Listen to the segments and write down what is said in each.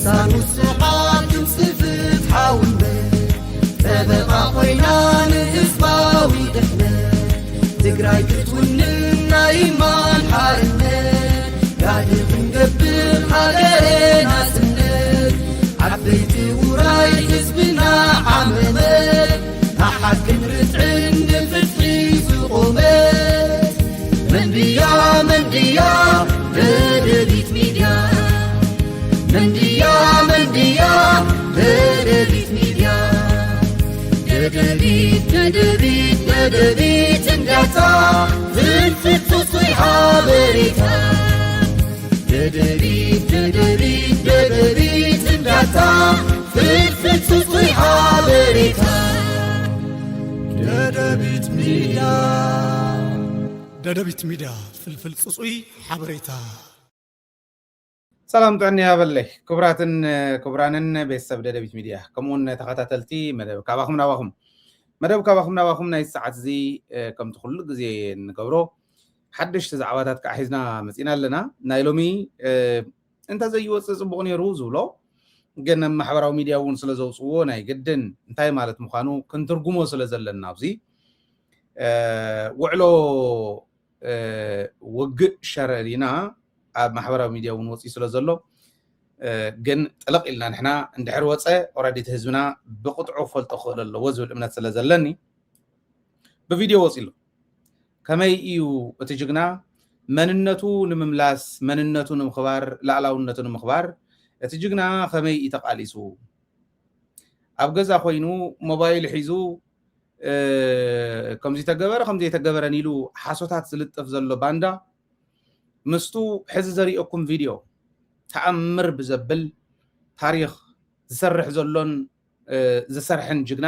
ሳኑስሓ ድምፂ ፍትሓውነት፣ ጠበቓ ኮይና ንህዝባዊ ድሕነት። ትግራይ ክትውንን ናይ ማን ሓርነት፣ ጋዲ ክንገብር ሃገሬ ናጽነት። ዓበይቲ ውራይ ህዝብና ዓመመ፣ ንሓቅን ርትዕን ንፍትሒ ዝቖመት። መንድያ፣ መንድያ፣ ደደቢት ሚድያ። መንድያ፣ መንድያ፣ ደደቢት ሚድያ። ደደቢት፣ ደደቢት፣ ደደቢት እንዳታ፣ ፍትፍት ሱሱይ ሓበሬታ። ደደቢት፣ ደደቢት፣ ደደቢት እንዳታ፣ ፍትፍት ሱሱይ ሓበሬታ። ደደቢት ሚድያ። ደደቢት ሚድያ፣ ፍልፍል ጽጹይ ሓበሬታ። ሰላም ጥዕና ያበለይ። ክቡራትን ክቡራንን ቤተሰብ ደደቢት ሚድያ፣ ከምኡውን ተኸታተልቲ መደብ ካባኹም ናባኹም። መደብ ካባኹም ናባኹም ናይ ሰዓት እዚ፣ እ፣ ከምቲ ኩሉ ግዜ እንገብሮ ሓደሽቲ ዛዕባታት ከዓ ሒዝና መፂና ኣለና። ናይ ሎሚ፣ እ፣ እንተ ዘይወፅእ ፅቡቕ ነይሩ ዝብሎ፣ ግን ኣብ ማሕበራዊ ሚድያ እውን ስለ ዘውፅዎ ናይ ግድን እንታይ ማለት ምዃኑ ክንትርጉሞ ስለ ዘለና ኣብዚ፣ እ፣ ውዕሎ፣ እ፣ ውግእ ሸረሪና ኣብ ማሕበራዊ ሚድያ እውን ወፂኡ ስለ ዘሎ፣ እ፣ ግን ጥልቕ ኢልና ንሕና እንድሕር ወፀ፣ ኦረዲ እቲ ህዝብና ብቕጥዑ ክፈልጦ ክኽእል ኣለዎ ዝብል እምነት ስለ ዘለኒ ብቪድዮ ወፂሉ። ከመይ እዩ እቲ ጅግና መንነቱ ንምምላስ፣ መንነቱ ንምኽባር፣ ላዕላውነቱ ንምኽባር እቲ ጅግና ከመይ እዩ ተቓሊሱ? ኣብ ገዛ ኮይኑ ሞባይል ሒዙ፣ እ፣ ከምዚ ተገበረ፣ ከምዚ ኣይተገበረን ኢሉ ሓሶታት ዝልጥፍ ዘሎ ባንዳ፣ ምስቱ ሕዚ ዘሪኦኩም ቪድዮ ተኣምር ብዘብል ታሪኽ ዝሰርሕ ዘሎን፣ እ፣ ዝሰርሕን ጅግና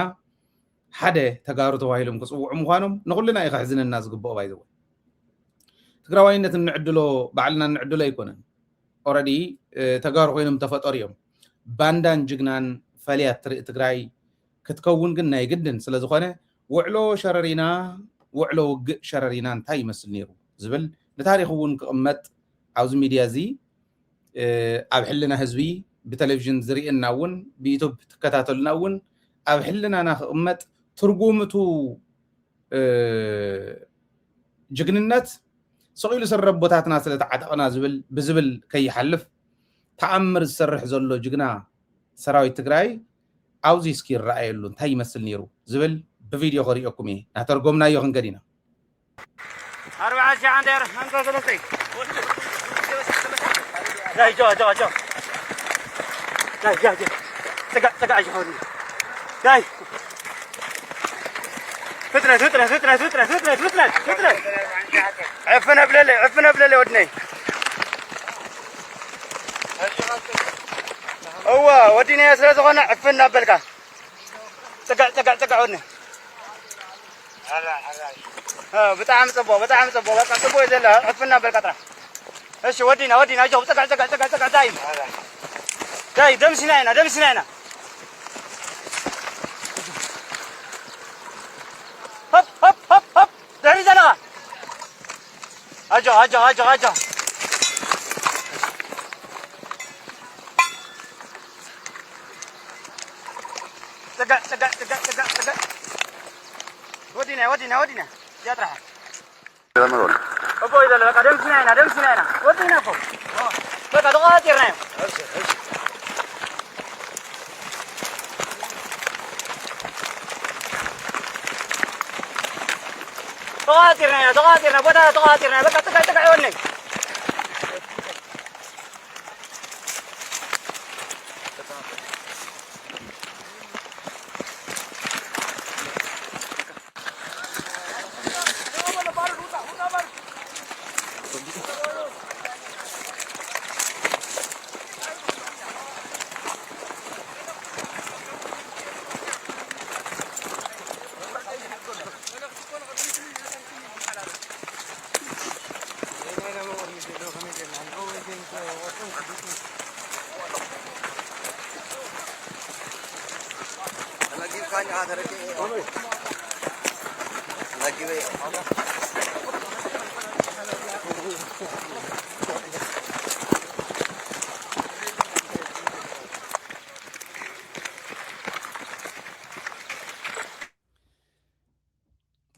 ሓደ ተጋሩ ተባሂሎም ክጽውዑ ምዃኖም ንኹልና እዩ ከሕዝነና ዝግብኦ። ባይዘወ ትግራዋይነት እንዕድሎ፣ ባዕልና እንዕድሎ ኣይኮነን። ኦረዲ፣ እ፣ ተጋሩ ኮይኖም ተፈጠሩ እዮም። ባንዳን ጅግናን ፈለያ ትርኢ ትግራይ ክትከውን ግን ናይ ግድን ስለ ዝኾነ፣ ውዕሎ ሸረሪና፣ ውዕሎ ውግእ ሸረሪና እንታይ ይመስል ነይሩ ዝብል ንታሪኽ እውን ክቕመጥ ኣብዚ ሚድያ እዚ፣ እ፣ ኣብ ሕልና ህዝቢ ብቴሌቪዥን ዝርእየና እውን ብዩቱብ ትከታተሉና እውን ኣብ ሕልናና ክቕመጥ ትርጉም እቱ፣ እ፣ ጅግንነት ስቕ ኢሉ ስረ ኣቦታትና ስለ ተዓጠቕና ዝብል፣ ብዝብል ከይሓልፍ ተኣምር ዝሰርሕ ዘሎ ጅግና ሰራዊት ትግራይ ኣብዚ እስኪ ይረኣየሉ እንታይ ይመስል ነይሩ ዝብል ብቪድዮ ከርእየኩም እየ። ናተርጎምናዮ ክንገድ ኢና። ኣርባዓ ሺሕ ዓንደር፣ ሃምሳ ሰለስተ። ዳይ፣ ጆ፣ ጆ፣ ጆ። ዳይ፣ ዳይ፣ ዳይ። ጽጋዕ፣ ጽጋዕ፣ ጆ፣ ሆኒ። ዳይ። ፍጥነት፣ ፍጥነት፣ ፍጥነት። ዕፍን ኣብለለይ፣ ዕፍን ኣብለለይ ወድነይ። እዋ፣ ወዲነያ ስለ ዝኾነ ዕፍን እናበልካ። ጽጋዕ፣ ጽጋዕ፣ ጽጋዕ ወድነይ። እ፣ ብጣዕሚ ጽቡቕ፣ ብጣዕሚ ጽቡቕ። በቃ ጽቡቕ እዩ ዘሎ። ዕፍን እናበልካ ጥራሕ። እሺ፣ ወዲና፣ ወዲና፣ ኣጆኹም፣ ጽጋዕ፣ ጽጋዕ፣ ጽጋዕ፣ ጽጋዕ፣ ዳይ። ዳይ፣ ደምሲና ኢና፣ ደምሲና ኢና። ሆፕ፣ ሆፕ፣ ሆፕ፣ ሆፕ፣ ድሕሪ ዘለኻ። ኣጆ፣ ኣጆ፣ ኣጆ፣ ኣጆ። ጽጋዕ፣ ጽጋዕ፣ ጽጋዕ፣ ጽጋዕ፣ ጽጋዕ። ወዲና፣ ወዲና፣ ወዲና። እዚኣ ጥራሕ። እቦ ይበል፣ በቃ ደምሲና ኢና፣ ደምሲና ኢና። ወዲና እኮ። በቃ ተቆጻጺርናዮ። ተቆጻጺርናዮ፣ ተቆጻጺርና፣ ቦታ ተቆጻጺርና። በቃ ጥቃ፣ ጥቃ ይወነይ።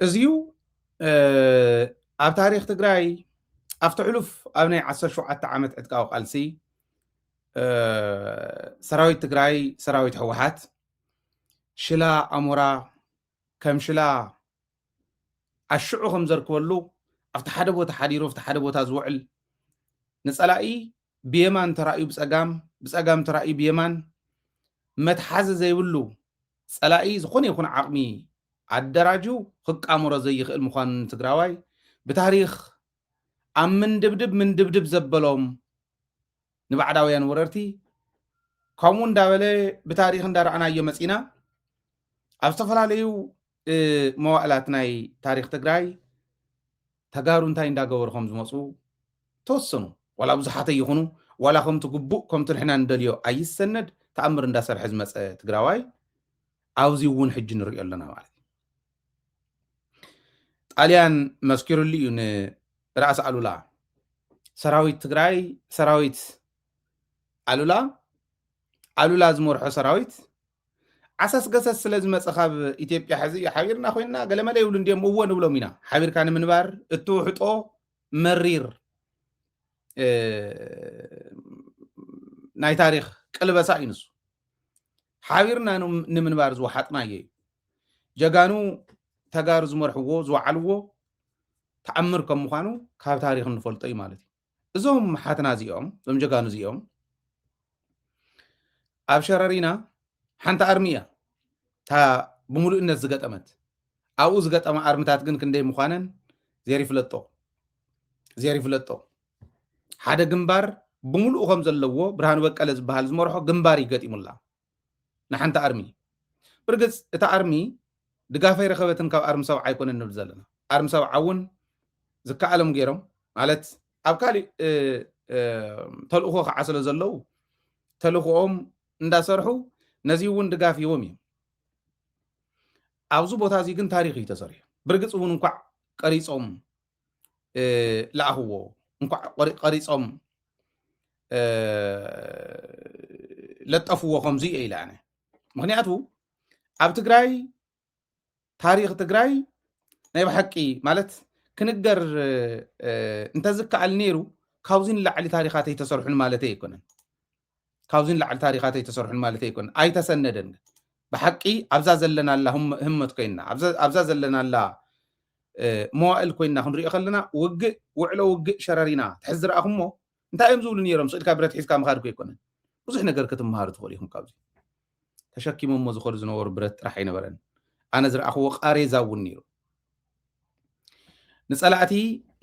እዚዩ ኣብ ታሪኽ ትግራይ ኣብቲ ሕሉፍ ኣብ ናይ ዓሰርተ ሸውዓተ ዓመት ዕጥቃዊ ቃልሲ ሰራዊት ትግራይ፣ ሰራዊት ህወሓት ሽላ ኣሞራ ከም ሽላ ኣሽዑ ከም ዘርክበሉ ኣብቲ ሓደ ቦታ ሓዲሩ ኣብቲ ሓደ ቦታ ዝውዕል ንፀላኢ ብየማን ተራእዩ ብፀጋም ብፀጋም ተራእዩ ብየማን መትሓዚ ዘይብሉ ፀላኢ ዝኾነ ይኹን ዓቕሚ ኣደራጁ ክቃምሮ ዘይኽእል ምዃኑ ንትግራዋይ ብታሪኽ ኣብ ምንድብድብ ምንድብድብ ዘበሎም ንባዕዳውያን ወረርቲ ከምኡ እንዳበለ ብታሪኽ እንዳረኣናዮ መፂና ኣብ ዝተፈላለዩ መዋእላት ናይ ታሪኽ ትግራይ ተጋሩ እንታይ እንዳገበሩ ከም ዝመፁ ተወሰኑ ዋላ ብዙሓተይ ይኹኑ ዋላ ከምቲ ግቡእ ከምቲ ንሕና ንደልዮ ኣይሰነድ ተኣምር እንዳሰርሐ ዝመፀ ትግራዋይ ኣብዚ እውን ሕጂ ንሪኦ ኣለና ማለት እዩ። ጣልያን መስኪሩሉ እዩ ንራእሲ ኣሉላ ሰራዊት ትግራይ ሰራዊት ኣሉላ ኣሉላ ዝመርሖ ሰራዊት ዓሰስ ገሰስ ስለ ዝመፀ ካብ ኢትዮጵያ ሕዚ ሓቢርና ኮይንና ገለመለ ይብሉ እንዲኦም እወ ንብሎም ኢና ሓቢርካ ንምንባር እትውሕጦ መሪር ናይ ታሪኽ ቅልበሳ እዩ ንሱ ሓቢርና ንምንባር ዝወሓጥናዮ እዩ ጀጋኑ ተጋሩ ዝመርሕዎ ዝወዓልዎ ተኣምር ከም ምዃኑ ካብ ታሪኽ እንፈልጦ እዩ ማለት እዩ እዞም ሓትና እዚኦም እዞም ጀጋኑ እዚኦም ኣብ ሸረሪና ሓንቲ ኣርሚ እያ እታ ብምሉእነት ዝገጠመት ኣብኡ ዝገጠማ ኣርምታት ግን ክንደይ ምዃነን ዜር ይፍለጦ ዜር ይፍለጦ ሓደ ግንባር ብምሉኡ ከም ዘለዎ ብርሃኑ በቀለ ዝበሃል ዝመርሖ ግንባር ይገጢሙላ ንሓንቲ ኣርሚ ብርግፅ እታ ኣርሚ ድጋፍ ኣይረኸበትን ካብ ኣርሚ ሰብዓ ኣይኮነን ንብል ዘለና ኣርሚ ሰብዓ እውን ዝከኣሎም ገይሮም ማለት ኣብ ካሊእ ተልእኾ ከዓ ስለ ዘለዉ ተልእኾኦም እንዳሰርሑ ነዚ እውን ድጋፍ ሂቦም እዮም ኣብዚ ቦታ እዚ ግን ታሪክ እዩ ተሰሪሑ ብርግፅ እውን እንኳዕ ቀሪፆም ለኣኽዎ እንኳዕ ቀሪፆም ለጠፍዎ ከምዚ እየ ኢለ ኣነ ምክንያቱ ኣብ ትግራይ ታሪክ ትግራይ ናይ ብሓቂ ማለት ክንገር እንተዝከኣል ነይሩ ካብዚ ንላዕሊ ታሪካት ኣይተሰርሑን ማለት ኣይኮነን ካብዚ ንላዕሊ ታሪካት ኣይተሰርሑን ማለት ኣይኮነን ኣይተሰነደን ብሓቂ ኣብዛ ዘለናላ ህመት ኮይንና ኣብዛ ዘለናላ መዋእል ኮይንና ክንሪኦ ከለና ውግእ ውዕሎ ውግእ ሸረሪና ትሕዚ ዝረኣኹሞ እንታይ እዮም ዝብሉ ነይሮም ስእልካ ብረት ሒዝካ ምኻድ እኮ ኣይኮነን ብዙሕ ነገር ክትመሃሩ ትኽእሉ ኢኹም ካብዚ ተሸኪሞሞ ዝኸዱ ዝነበሩ ብረት ጥራሕ ኣይነበረን ኣነ ዝረኣኽዎ ቃሬዛ እውን ነይሩ ንፀላእቲ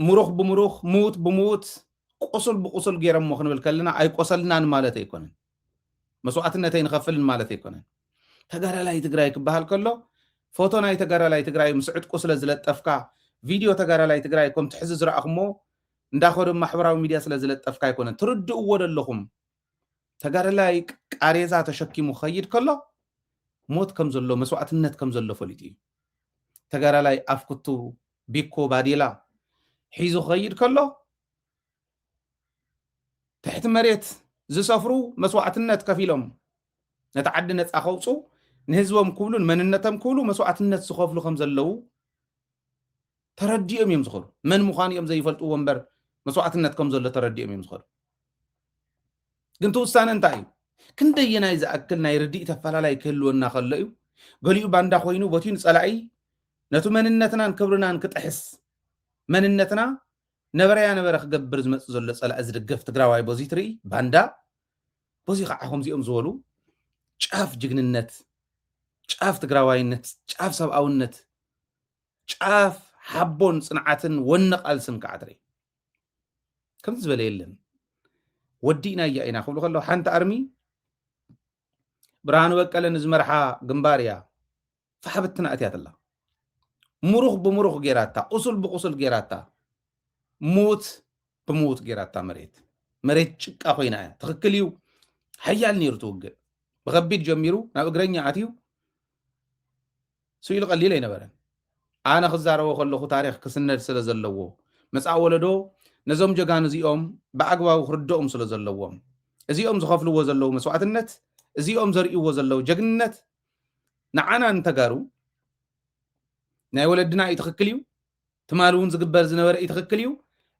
ምሩኽ ብምሩኽ ምዉት ብምዉት ቁሱል ብቁሱል ገይሮሞ ክንብል ከለና ኣይቆሰልናን ማለት ኣይኮነን መስዋዕትነት ኣይንኸፍልን ማለት ኣይኮነን ተጋዳላይ ትግራይ ክበሃል ከሎ ፎቶ ናይ ተጋዳላይ ትግራይ ምስ ዕጥቁ ስለ ዝለጠፍካ ቪድዮ ተጋዳላይ ትግራይ ከምቲ ሕዚ ዝረኣኹሞ እንዳኸዱ ማሕበራዊ ሚድያ ስለ ዝለጠፍካ ኣይኮነን ትርድእዎ ዘለኹም ተጋዳላይ ቃሬዛ ተሸኪሙ ክኸይድ ከሎ ሞት ከም ዘሎ መስዋዕትነት ከም ዘሎ ፈሊጡ እዩ ተጋዳላይ ኣፍክቱ ቢኮ ባዴላ ሒዙ ክኸይድ ከሎ ትሕቲ መሬት ዝሰፍሩ መስዋዕትነት ከፊሎም ነቲ ዓዲ ነፃ ከውፁ ንህዝቦም ክብሉ ንመንነቶም ክብሉ መስዋዕትነት ዝኸፍሉ ከም ዘለዉ ተረዲኦም እዮም ዝኸዱ መን ምዃኑ እዮም ዘይፈልጥዎ እምበር መስዋዕትነት ከም ዘሎ ተረዲኦም እዮም ዝኸዱ ግን ትውሳነ እንታይ እዩ ክንደየናይ ዝኣክል ናይ ርድኢት ኣፈላላይ ክህልወና ከሎ እዩ ገሊኡ ባንዳ ኮይኑ ቦትዩ ንፀላኢ ነቱ መንነትናን ክብርናን ክጥሕስ መንነትና ነበረያ ነበረ ክገብር ዝመፅእ ዘሎ ፀላኢ ዝድገፍ ትግራዋይ በዚ ትርኢ ባንዳ በዚ ከዓ ከምዚኦም ዝበሉ ጫፍ ጅግንነት ጫፍ ትግራዋይነት ጫፍ ሰብኣውነት ጫፍ ሓቦን ፅንዓትን ወኒ ቃልስን ከዓ ትርኢ ከምዚ ዝበለ የለን ወዲእናያ ኢና ክብሉ ከለዉ ሓንቲ ኣርሚ ብርሃኑ በቀለ ንዝመርሓ ግንባር እያ ፋሕብትና እትያትላ ምሩኽ ብምሩኽ ጌራታ ቁሱል ብቁሱል ጌራታ ምዉት ብምዉት ጌራታ መሬት መሬት ጭቃ ኮይና እያ ትኽክል እዩ ሓያል ነይሩ ትውግእ ብኸቢድ ጀሚሩ ናብ እግረኛ ኣትዩ ስኢሉ ቀሊል ኣይነበረን ኣነ ክዛረቦ ከለኹ ታሪክ ክስነድ ስለ ዘለዎ መፃእ ወለዶ ነዞም ጀጋኑ እዚኦም ብኣግባቡ ክርድኦም ስለ ዘለዎም እዚኦም ዝኸፍልዎ ዘለዉ መስዋዕትነት እዚኦም ዘርእይዎ ዘለዉ ጀግንነት ንዓና ንተጋሩ ናይ ወለድና እዩ ትኽክል እዩ። ትማሊ እውን ዝግበር ዝነበረ እዩ ትኽክል እዩ።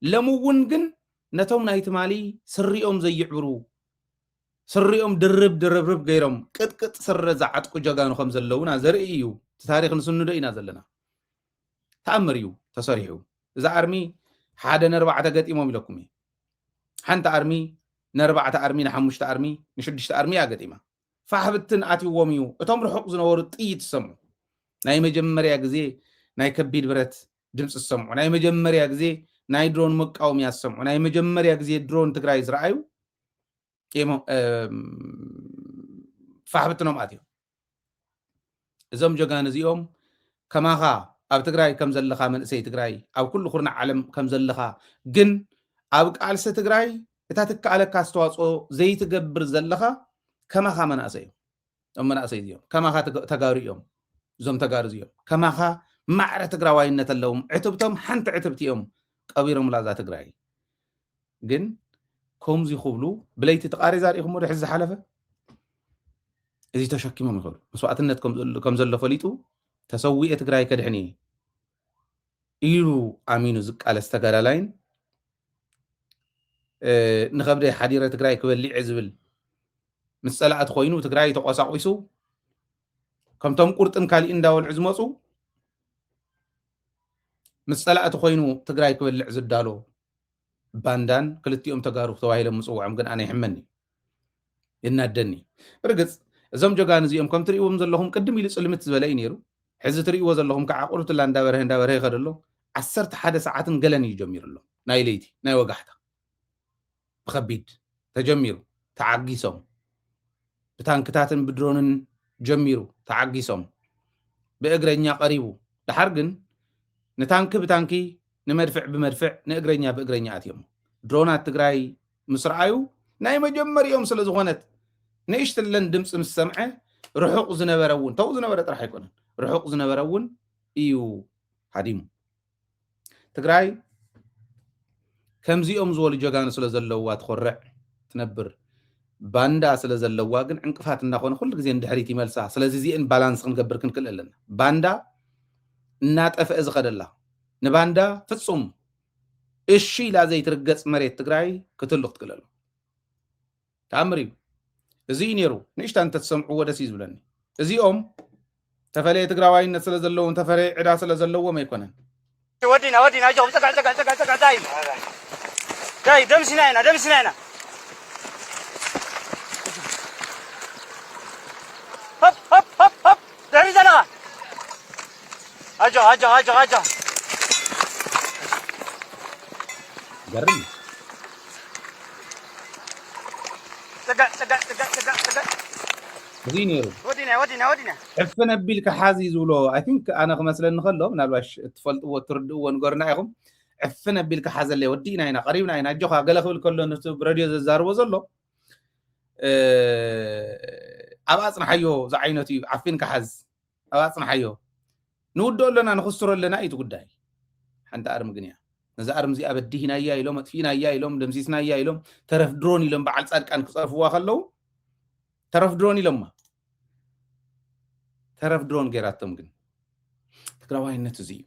ሎሚ እውን ግን ነቶም ናይ ትማሊ ስሪኦም ዘይዕብሩ፣ ስሪኦም ድርብ ድርብርብ ገይሮም ቅጥቅጥ ስረ ዝዓጥቁ ጀጋኑ ከም ዘለውና ዘርኢ እዩ። እቲ ታሪኽ ንስንዶ ኢና ዘለና። ተኣምር እዩ ተሰሪሑ። እዛ ኣርሚ ሓደ ነርባዕተ ገጢሞም ኢለኩም እዩ። ሓንቲ ኣርሚ ነርባዕተ ኣርሚ ንሓሙሽተ ኣርሚ ንሽዱሽተ ኣርሚ እያ ገጢማ። ፋሕብትን ኣትይዎም እዩ። እቶም ርሑቕ ዝነበሩ ጥይት ዝሰምዑ ናይ መጀመርያ ግዜ ናይ ከቢድ ብረት ድምፂ ዝሰምዑ፣ ናይ መጀመርያ ግዜ ናይ ድሮን መቃወምያ ዝሰምዑ፣ ናይ መጀመርያ ግዜ ድሮን ትግራይ ዝረኣዩ ፋሕብትኖም ኣትዮም። እዞም ጀጋን እዚኦም ከማኻ ኣብ ትግራይ ከም ዘለኻ መንእሰይ ትግራይ ኣብ ኩሉ ኩርናዕ ዓለም ከም ዘለኻ ግን ኣብ ቃልሲ ትግራይ እታ ትከኣለካ ኣስተዋፅኦ ዘይትገብር ዘለኻ ከማኻ መናእሰይ እዮም። እዞም መናእሰይ እዚኦም ከማኻ ተጋሩ እዮም። እዞም ተጋሩ እዚኦም ከማኻ ማዕረ ትግራዋይነት ኣለዎም። ዕትብቶም ሓንቲ ዕትብቲ እዮም ቀቢሮም ላዛ ትግራይ። ግን ከምዚ ክብሉ ብለይቲ ተቃሬዛ ርኢኹሞ ዶ? ሕዚ ዝሓለፈ እዚ ተሸኪሞም ይኸዱ። መስዋዕትነት ከም ዘሎ ፈሊጡ ተሰዊኤ ትግራይ ከድሕን እየ ኢሉ ኣሚኑ ዝቃለስ ተጋዳላይን ንኸብደይ ሓዲረ ትግራይ ክበሊዕ ዝብል ምስ ፀላእቲ ኮይኑ ትግራይ ተቆሳቂሱ ከምቶም ቁርጥን ካሊእ እንዳበልዑ ዝመፁ ምስ ፀላእቲ ኮይኑ ትግራይ ክበልዕ ዝዳሎ ባንዳን ክልቲኦም ተጋሩ ተባሂሎም ምፅውዖም ግን ኣነ ይሕመኒ፣ ይናደኒ። ብርግፅ እዞም ጀጋን እዚኦም ከም ትርእይዎም ዘለኹም ቅድም ኢሉ ፅልምት ዝበለ እዩ ነይሩ። ሕዚ ትርእይዎ ዘለኹም ከዓ ቁርብትላ እንዳበርሀ እንዳበርሀ ይኸደሎ ዓሰርተ ሓደ ሰዓትን ገለን እዩ ጀሚሩ ኣሎ። ናይ ለይቲ ናይ ወጋሕታ ብኸቢድ ተጀሚሩ ተዓጊሶም ብታንክታትን ብድሮንን ጀሚሩ ተዓጊሶም ብእግረኛ ቀሪቡ ድሓር ግን ንታንኪ ብታንኪ ንመድፍዕ ብመድፍዕ ንእግረኛ ብእግረኛ ኣትዮም ድሮናት ትግራይ ምስ ረኣዩ ናይ መጀመሪኦም ስለ ዝኾነት ንእሽትለን ድምፂ ምስ ሰምዐ ርሑቕ ዝነበረ እውን ተው ዝነበረ ጥራሕ ኣይኮነን ርሑቕ ዝነበረ እውን እዩ ሃዲሙ ትግራይ ከምዚኦም ዝበሉ ጀጋኑ ስለ ዘለውዋ ትኾርዕ ትነብር። ባንዳ ስለ ዘለዋ ግን ዕንቅፋት እናኾነ ኩሉ ግዜ ንድሕሪት ይመልሳ። ስለዚ እዚአን ባላንስ ክንገብር ክንክእል ኣለና። ባንዳ እናጠፍአ ዝኸደላ ንባንዳ ፍጹም እሺ ኢላ ዘይትርገጽ መሬት ትግራይ ክትህሉ ክትክእል ኣለዋ። ተኣምር እዩ። እዚ እዩ ነይሩ። ንእሽታ እንተትሰምዕዎ ደስ እዩ ዝብለኒ። እዚኦም ተፈለየ ትግራዋይነት ስለ ዘለዎም ተፈለየ ዕዳ ስለ ዘለዎም ኣይኮነን። ወዲና ወዲና ጆ ጸጋ ጸጋ ጸጋ ጸጋ ታይ ታይ ደምሲና ኢና ደምሲና ኢና። ሆፕ ሆፕ ሆፕ ሆፕ ደሪ ዘለኻ ኣጆ ኣጆ ኣጆ ኣጆ ገርም እዚ ነይሩ። ዕፍን ኣቢልካ ሓዚ ዝብሎ ኣይ ቲንክ ኣነ ክመስለኒ ከሎ ምናልባሽ እትፈልጥዎ እትርድእዎ ንገሩና ኢኹም። ዕፍን ኣቢልካ ሓዘለይ ወዲእና ኢና ቀሪብና ኢና ኣጆኻ ገለ ክብል ከሎ ነቲ ብረድዮ ዘዛርቦ ዘሎ ኣብ ኣፅንሓዮ ዝዓይነቱ እዩ ዓፊንካ ሓዝ ኣብ ኣፅንሓዮ ንውድኦ ኣለና ንኽስሮ ኣለና እዩ እቲ ጉዳይ ሓንቲ ኣርሚ ግን እያ ነዚ ኣርሚ እዚኣ በዲህናያ ኢሎም ኣጥፊእናያ ኢሎም ደምሲስናያ ኢሎም ተረፍ ድሮን ኢሎም በዓል ፃድቃን ክፀርፍዋ ከለዉ ተረፍ ድሮን ኢሎማ ተረፍ ድሮን ገይራቶም ግን ትግራዋይነት እዚ እዩ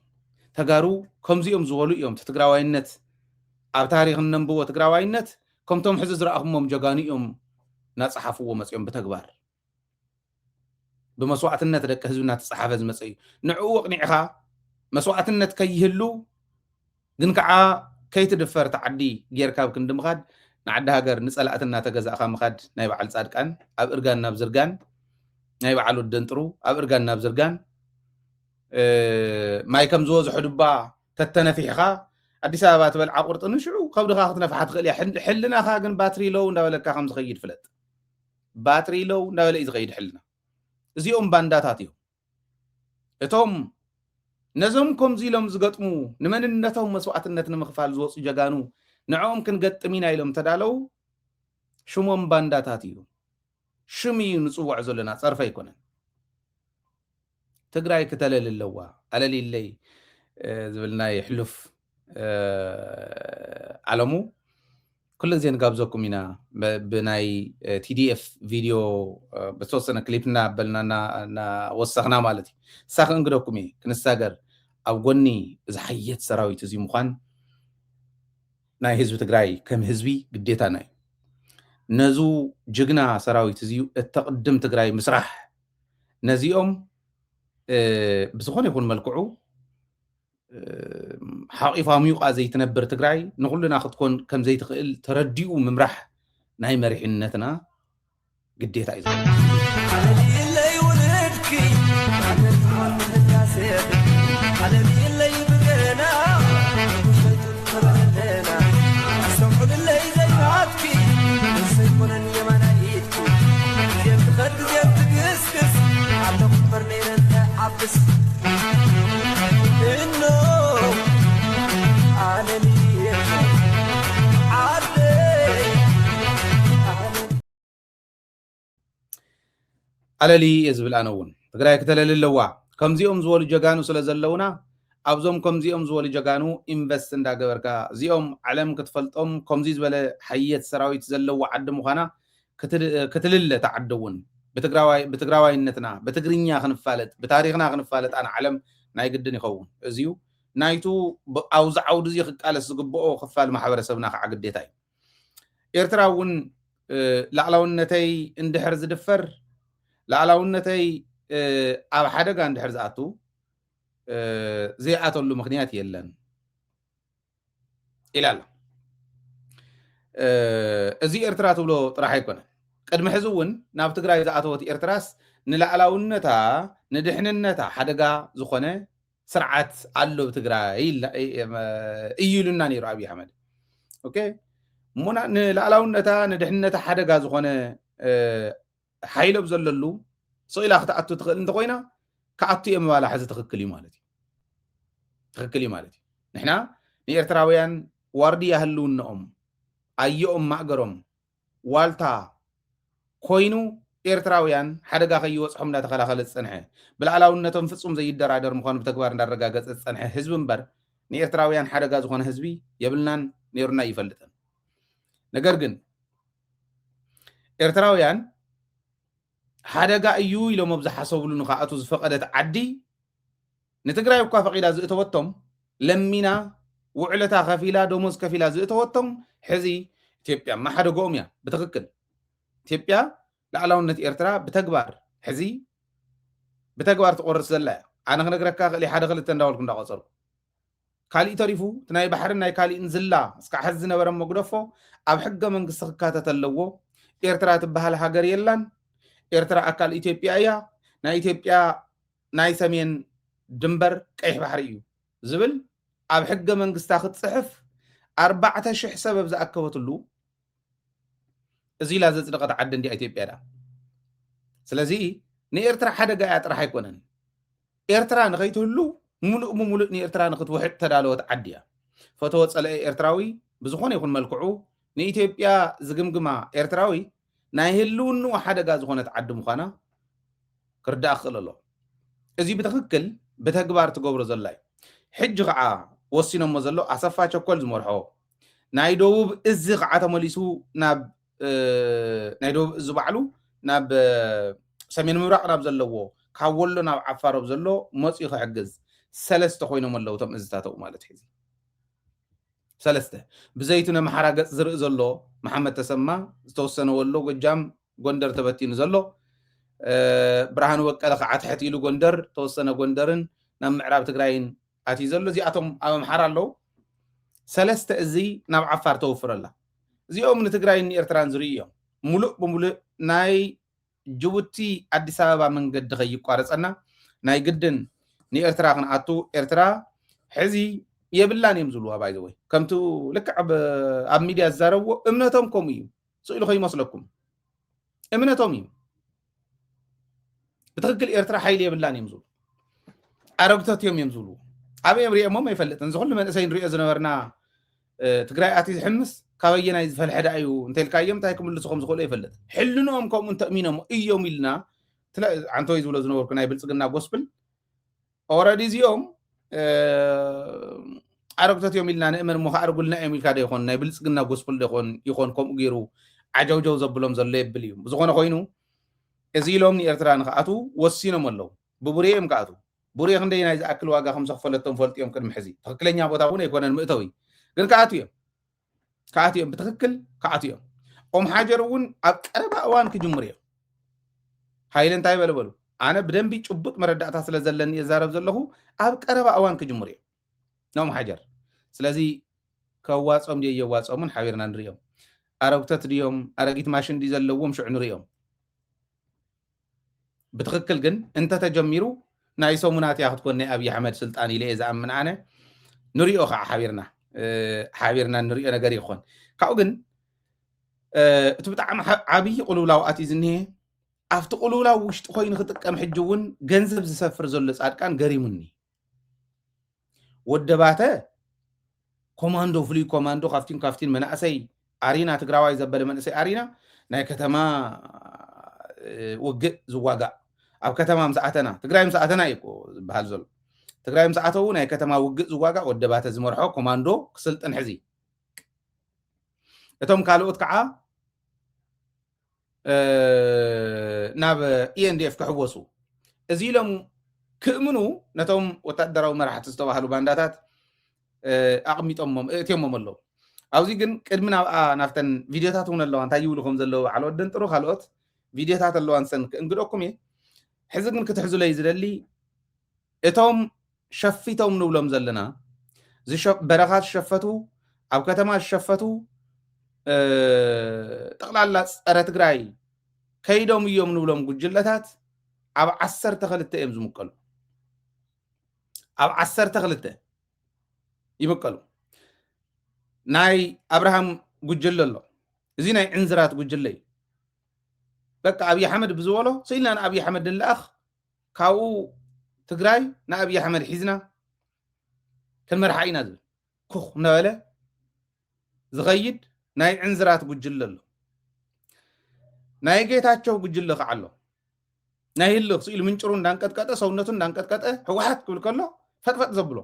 ተጋሩ ከምዚኦም ዝበሉ እዮም እቲ ትግራዋይነት ኣብ ታሪክ እነንብቦ ትግራዋይነት ከምቶም ሕዚ ዝረኣኹሞም ጀጋኑ እዮም እናፀሓፍዎ መፅኦም ብተግባር ብመስዋዕትነት ደቂ ህዝቢ እናተፀሓፈ ዝመፀ እዩ ንዕኡ ኣቕኒዕኻ መስዋዕትነት ከይህሉ ግን ከዓ ከይትድፈር እቲ ዓዲ ጌርካ ኣብ ክንዲ ምኻድ ንዓዲ ሃገር ንፀላእቲ እናተገዛእካ ምኻድ ናይ በዓል ፃድቃን ኣብ እርጋን ናብ ዝርጋን ናይ በዓል ወደንጥሩ ኣብ እርጋን ናብ ዝርጋን ማይ ከም ዝበዝሖ ድባ ተተነፊሕኻ ኣዲስ ኣበባ ትበልዓ ቁርጢ ንሽዑ ከብድኻ ክትነፍሓ ትኽእል እያ ሕልናኻ ግን ባትሪ ሎው እንዳበለካ ከም ዝኸይድ ፍለጥ ባትሪ ሎው እንዳበለ እዩ ዝኸይድ ሕልና እዚኦም ባንዳታት እዮም እቶም ነዞም ከምዚ ኢሎም ዝገጥሙ ንመንነቶም መስዋዕትነት ንምኽፋል ዝወፁ ጀጋኑ ንዕኦም ክንገጥም ኢና ኢሎም ተዳለው ሽሞም ባንዳታት እዩ ሽም እዩ ንፅውዖ ዘለና ፀርፊ ኣይኮነን ትግራይ ክተለሊ ኣለዋ ኣለሊለይ ዝብል ናይ ሕሉፍ ኣለሙ ኩሉ ግዜ ንጋብዘኩም ኢና ብናይ ቲዲኤፍ ቪድዮ በተወሰነ ክሊፕ እናበልና እናወሰኽና ማለት እዩ ንሳ ክእንግደኩም እየ ክንሳገር ኣብ ጎኒ እዚ ሓየት ሰራዊት እዚ ምዃን ናይ ህዝቢ ትግራይ ከም ህዝቢ ግዴታና እዩ። ነዙ ጅግና ሰራዊት እዚ እተቕድም ትግራይ ምስራሕ፣ ነዚኦም ብዝኾነ ይኹን መልክዑ ሓቒፋ ሚውቃ ዘይትነብር ትግራይ ንኹልና ክትኮን ከም ዘይትኽእል ተረዲኡ ምምራሕ ናይ መሪሕነትና ግዴታ እዩ። ኣለልይለይ ውልድኪ ኣነትማን ምህዳሴ ኣለልይለይ ብገና ንጉሰይቱን ተበለለና ኣስተውዕልለይ ዘይናትኪ ንሰይኮነን የማናይትኪ ግዜን ትኸድ ግዜን ትግስግስ ኣለኹ እምበር ነይረን ተዓብስ እኖ ኣለልየ ዓደይ ኣለሊ እየ ዝብል ኣነ እውን ትግራይ ክተለሊ ኣለዋ። ከምዚኦም ዝበሉ ጀጋኑ ስለ ዘለውና ኣብዞም ከምዚኦም ዝበሉ ጀጋኑ ኢንቨስት እንዳገበርካ እዚኦም ዓለም ክትፈልጦም ከምዚ ዝበለ ሓየት ሰራዊት ዘለዎ ዓዲ ምዃና ክትልለ ተዓዲ እውን ብትግራዋይነትና ብትግርኛ ክንፋለጥ ብታሪክና ክንፋለጥ ኣነ ዓለም ናይ ግድን ይኸውን። እዚዩ ናይቱ ኣብዚ ዓውዲ እዚ ክቃለስ ዝግብኦ ክፋል ማሕበረሰብና ከዓ ግዴታ እዩ። ኤርትራ እውን ላዕላውነተይ እንድሕር ዝድፈር ላዕላውነተይ ኣብ ሓደጋ እንድሕር ዝኣቱ ዘይኣተሉ ምክንያት የለን ኢላ ኣላ። እዚ ኤርትራ ትብሎ ጥራሕ ኣይኮነን። ቅድሚ ሕዚ እውን ናብ ትግራይ ዝኣተወት ኤርትራስ ንላዕላውነታ ንድሕንነታ ሓደጋ ዝኾነ ስርዓት ኣሎ ኣብ ትግራይ እዩ ኢሉና ነይሩ ኣብይ ኣሕመድ። ኦኬ እሞ ንላዕላውነታ ንድሕንነታ ሓደጋ ዝኾነ ሓይል ኣብ ዘለሉ ስቕ ኢላ ክትኣቱ ትኽእል እንተኮይና ክኣቱ እየ ምባላ ሕዚ ትኽክል እዩ ማለት እዩ። ትኽክል እዩ ማለት እዩ። ንሕና ንኤርትራውያን ዋርድያ ህልውናኦም ኣየኦም ማእገሮም ዋልታ ኮይኑ ኤርትራውያን ሓደጋ ከይወፅሖም እንዳተኸላኸለ ዝፀንሐ ብላዕላውነቶም ፍፁም ዘይደራደር ምዃኑ ብተግባር እንዳረጋገፀ ዝፀንሐ ህዝቢ እምበር ንኤርትራውያን ሓደጋ ዝኾነ ህዝቢ የብልናን ነይሩና ይፈልጥን። ነገር ግን ኤርትራውያን ሓደጋ እዩ ኢሎም ኣብ ዝሓሰብሉ ንክኣቱ ዝፈቐደት ዓዲ ንትግራይ እኳ ፈቒዳ ዝእተወቶም ለሚና ውዕለታ ከፊላ ደሞዝ ከፊላ ዝእተወቶም ሕዚ ኢትዮጵያ ማሓደግኦም እያ። ብትኽክል ኢትዮጵያ ላዕላውነት ኤርትራ ብተግባር ሕዚ ብተግባር ትቆርስ ዘላ እያ። ኣነ ክነግረካ ክእል ሓደ ክልተ እንዳበልኩ እንዳቆፀርኩ ካሊእ ተሪፉ እቲ ናይ ባሕርን ናይ ካሊእን ዝላ እስካብ ሕዚ ዝነበረ መጉደፎ ኣብ ሕገ መንግስቲ ክካተት ኣለዎ። ኤርትራ ትበሃል ሃገር የላን። ኤርትራ ኣካል ኢትዮጵያ እያ። ናይ ኢትዮጵያ ናይ ሰሜን ድንበር ቀይሕ ባሕሪ እዩ ዝብል ኣብ ሕገ መንግስታ ክትፅሕፍ ኣርባዕተ ሽሕ ሰብ ኣብ ዝኣከበትሉ እዚ ኢላ ዘፅደቐት ዓዲ እንዲያ ኢትዮጵያ ዳ። ስለዚ ንኤርትራ ሓደጋ እያ ጥራሕ ኣይኮነን። ኤርትራ ንኸይትህሉ ሙሉእ ብሙሉእ ንኤርትራ ንክትውሕጥ ተዳለወት ዓዲ እያ። ፈተወ ፀለአ ኤርትራዊ ብዝኾነ ይኹን መልክዑ ንኢትዮጵያ ዝግምግማ ኤርትራዊ ናይ ህልውንኡ ሓደጋ ዝኾነት ዓዲ ምዃና ክርዳእ ክኽእል ኣሎ። እዚ ብትኽክል ብተግባር ትገብሮ ዘላ እዩ። ሕጂ ከዓ ወሲኖሞ ዘሎ ኣሰፋ ቸኮል ዝመርሖ ናይ ደቡብ እዚ ከዓ ተመሊሱ ናብ ናይ ደቡብ እዚ ባዕሉ ናብ ሰሜን ምብራቕ ናብ ዘለዎ ካብ ወሎ ናብ ዓፋሮብ ዘሎ መፅኡ ክሕግዝ ሰለስተ ኮይኖም ኣለዉ እቶም እዝታተው ማለት ሕዚ ሰለስተ ብዘይቱ ነምሓራ ገፅ ዝርኢ ዘሎ መሓመድ ተሰማ ዝተወሰነ ወሎ ጎጃም ጎንደር ተበቲኑ ዘሎ ብርሃኑ በቀለ ከዓ ትሕት ኢሉ ጎንደር ተወሰነ ጎንደርን ናብ ምዕራብ ትግራይን ኣትዩ ዘሎ እዚኣቶም ኣብ ኣምሓራ ኣለዉ ሰለስተ እዚ ናብ ዓፋር ተወፍረላ እዚኦም ንትግራይን ንኤርትራን ዝርእዩ እዮም ሙሉእ ብሙሉእ ናይ ጅቡቲ ኣዲስ ኣበባ መንገዲ ከይቋረፀና ናይ ግድን ንኤርትራ ክንኣቱ ኤርትራ ሕዚ የብላን እዮም ዝብልዋ ባይዘወይ ከምቲ ልክዕ ኣብ ሚድያ ዝዛረብዎ እምነቶም ከምኡ እዩ ስኢሉ ከይመስለኩም እምነቶም እዩ ብትክክል ኤርትራ ሓይሊ የብላን እዮም ዝብሉ ኣረግቶት እዮም እዮም ዝብሉ ኣበይ እዮም ሪኦሞም ኣይፈልጥን እዚ ኩሉ መንእሰይ ንሪኦ ዝነበርና ትግራይ ኣትዩ ዝሕምስ ካበየናይ ዝፈልሐ ደኣ እዩ እንተልካዮም እንታይ ክምልሱ ከም ዝኽእሉ ኣይፈልጥ ሕልንኦም ከምኡ እንተእሚኖም እዮም ኢልና ኣንተወይ ዝብሎ ዝነበርኩ ናይ ብልፅግና ጎስፕል ኦረዲ እዚኦም ኣረግቶት እዮም ኢልና ንእመን እሞ ከኣርጉልና እዮም ኢልካ ዶ ይኾን ናይ ብልፅግና ጎስፕል ዶ ይኾን ይኾን ከምኡ ገይሩ ዓጀውጀው ዘብሎም ዘሎ የብል እዩ ብዝኾነ ኮይኑ እዚ ኢሎም ንኤርትራ ንክኣትዉ ወሲኖም ኣለዉ ብቡሬ እዮም ክኣትዉ ቡሬ ክንደይ ናይ ዝኣክል ዋጋ ከም ዘኽፈለቶም ፈልጥዮም ቅድሚ ሕዚ። ትኽክለኛ ቦታ እውን ኣይኮነን መእተዊ። ግን ከኣቱ እዮም። ከኣቱ እዮም። ብትኽክል ከኣቱ እዮም። ኦም ሓጀር እውን ኣብ ቀረባ እዋን ክጅምሩ እዮም። ሃይለ እንታይ በለ በሉ? ኣነ ብደንቢ ጭቡጥ መረዳእታ ስለ ዘለኒ እዛረብ ዘለኹ ኣብ ቀረባ እዋን ክጅምሩ እዮም። ኖም ሓጀር። ስለዚ ከዋጾም ድዮ የዋጾምን ሓቢርና ንሪኦም። ኣረጉተት ድዮም፣ ኣረጊት ማሽን ድዩ ዘለዎም ሽዑ ንሪኦም። ብትኽክል ግን እንተተጀሚሩ ናይ ሰሙናት እያ ክትኮን ናይ ኣብይ ኣሕመድ ስልጣን ኢለ እየ ዝኣምን ኣነ። ንሪኦ ከዓ ሓቢርና፣ እ፣ ሓቢርና ንሪኦ ነገር ይኾን። ካብኡ ግን፣ እ፣ እቲ ብጣዕሚ ሓ-፣ ዓብዪ ቅልውላው ኣትዩ ዝኒሄ፣ ኣብቲ ቅልውላው ውሽጢ ኮይኑ ክጥቀም ሕጂ እውን ገንዘብ ዝሰፍር ዘሎ ጻድቃን ገሪሙኒ። ወደባተ ኮማንዶ፣ ፍሉይ ኮማንዶ ካብቲን ካብቲን መናእሰይ ኣሪና፣ ትግራዋይ ዘበለ መንእሰይ ኣሪና፣ ናይ ከተማ፣ እ፣ ውግእ ዝዋጋእ፣ ኣብ ከተማ ምስ ኣተና፣ ትግራይ ምስ ኣተና እዩ እኮ ዝበሃል ዘሎ። ትግራይ ምስ ኣተው ናይ ከተማ ውግእ ዝዋጋእ ወደባተ ዝመርሖ ኮማንዶ ክስልጥን ሕዚ። እቶም ካልኦት ከዓ፣ እ፣ ናብ ኢ ኤን ዲ ኤፍ ክሕወሱ እዚ ኢሎም ክእምኑ ነቶም ወታደራዊ መራሕቲ ዝተባህሉ ባንዳታት፣ እ፣ ኣቕሚጦሞም፣ እእትዮሞም ኣለዉ። ኣብዚ ግን ቅድሚ ናብኣ ናብተን ቪድዮታት እውን ኣለዋ፣ እንታይ ይብሉ ከም ዘለዉ በዓል ወደን ጥሩ ካልኦት ቪድዮታት ኣለዋ፣ ንሰን ክእንግደኩም እየ። ሕዚ ግን ክትሕዙለይ ዝደሊ እቶም ሸፊቶም ንብሎም ዘለና፣ ዝሸ-፣ በረኻ ዝሸፈቱ፣ ኣብ ከተማ ዝሸፈቱ፣ እ፣ ጠቕላላ ጸረ ትግራይ ከይዶም እዮም ንብሎም ጉጅለታት ኣብ ዓሰርተ ክልተ እዮም ዝምቀሉ። ኣብ ዓሰርተ ክልተ ይምቀሉ። ናይ ኣብርሃም ጉጅለ ኣሎ። እዚ ናይ ዕንዝራት ጉጅለ እዩ። በቃ ኣብይ ኣሕመድ ብዝበሎ ስኢልና ንኣብይ ኣሕመድ ንለኣኽ፣ ካብኡ ትግራይ ንኣብይ ኣሕመድ ሒዝና ክንመርሓ ኢና ዝብል ኩኽ እናበለ ዝኸይድ ናይ ዕንዝራት ጉጅለ ኣሎ። ናይ ጌታቸው ጉጅለ ከዓ ኣሎ። ናይ ህልኽ ስኢሉ ምንጭሩ እንዳንቀጥቀጠ፣ ሰውነቱ እንዳንቀጥቀጠ፣ ህወሓት ክብል ከሎ ፈጥፈጥ ዘብሎ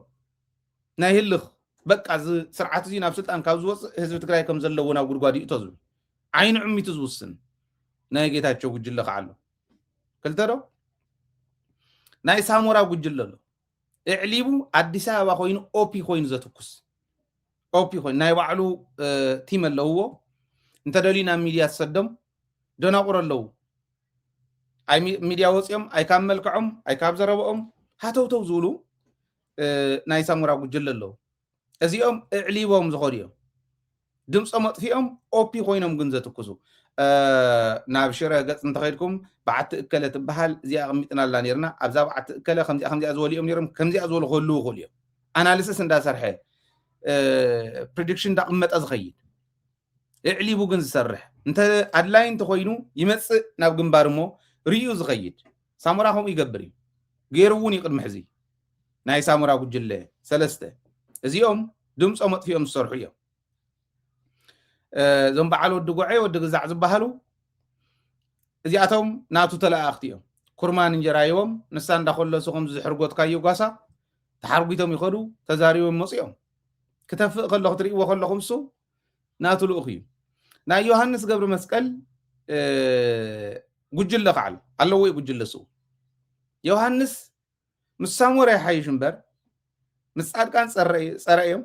ናይ ህልኽ፣ በቃ፣ እዚ ስርዓት እዚ ናብ ስልጣን ካብ ዝወፅእ ህዝቢ ትግራይ ከም ዘለዎ ናብ ጉድጓድ ይእቶ ዝብል ዓይኑ ዕሚቱ ዝውስን ናይ ጌታቸው ጉጅለ ከዓ ኣሎ። ክልተ ዶ? ናይ ሳሞራ ጉጅለ ኣሎ። እዕሊቡ ኣዲስ ኣበባ ኮይኑ ኦፒ ኮይኑ ዘትኩስ። ኦፒ ኮይኑ ናይ ባዕሉ፣ እ፣ ቲም ኣለውዎ። እንተደልዩ ናብ ሚድያ ዝሰዶም ደናቑር ኣለዉ። ኣይ ሚ-፣ ሚድያ ወፂኦም ኣይ ካብ መልክዖም ኣይ ካብ ዘረብኦም ሃተውተው ዝብሉ፣ እ፣ ናይ ሳሞራ ጉጅለ ኣለዉ። እዚኦም እዕሊቦም ዝኸዱ እዮም። ድምፆም ኣጥፊኦም ኦፒ ኮይኖም ግን ዘትኩሱ። እ፣ ናብ ሽረ ገፅ እንተኸይድኩም በዓቲ እከለ ትበሃል እዚኣ ኣቐሚጥናላ ነይርና። ኣብዛ በዓቲ እከለ ከምዚኣ ከምዚኣ ዝበሉ እዮም ነይሮም፣ ከምዚኣ ዝበሉ ክህልዉ ይኽእሉ እዮም። ኣናሊሲስ እንዳሰርሐ፣ እ፣ ፕሪዲክሽን እንዳቐመጠ ዝኸይድ። እዕሊቡ ግን ዝሰርሕ። እንተ ኣድላይ እንተኾይኑ ይመጽእ ናብ ግንባር እሞ ርእዩ ዝኸይድ። ሳሞራ ከምኡ ይገብር እዩ። ገይሩ እውን እዩ ቅድሚ ሕዚ። ናይ ሳሞራ ጉጅለ ሰለስተ። እዚኦም ድምፆም ኣጥፊኦም ዝሰርሑ እዮም። እ፣ እዞም በዓል ወዲ ጉዐ፣ ወዲ ግዛዕ ዝበሃሉ እዚኣቶም ናቱ ተለኣኣኽቲ እዮም። ኩርማን እንጀራ ሂቦም፣ ንሳ እንዳኾለሱ ከምዚ ዝሕርጎትካዮ ጓሳ ተሓርጒቶም ይኸዱ፣ ተዛሪቦም መፅኦም። ክተፍእ ከሎ ክትርእይዎ ከለኹም እሱ ናቱ ልኡኽ እዩ። ናይ ዮሃንስ ገብረ መስቀል፣ እ፣ ጉጅለ ከዓ ኣሎ። ኣለዎ እዩ ጉጅለ እሱ። ዮሃንስ ምስ ሳሞራ ይሓይሽ እምበር ምስ ጻድቃን ጸረ-፣ ጸረ እዮም።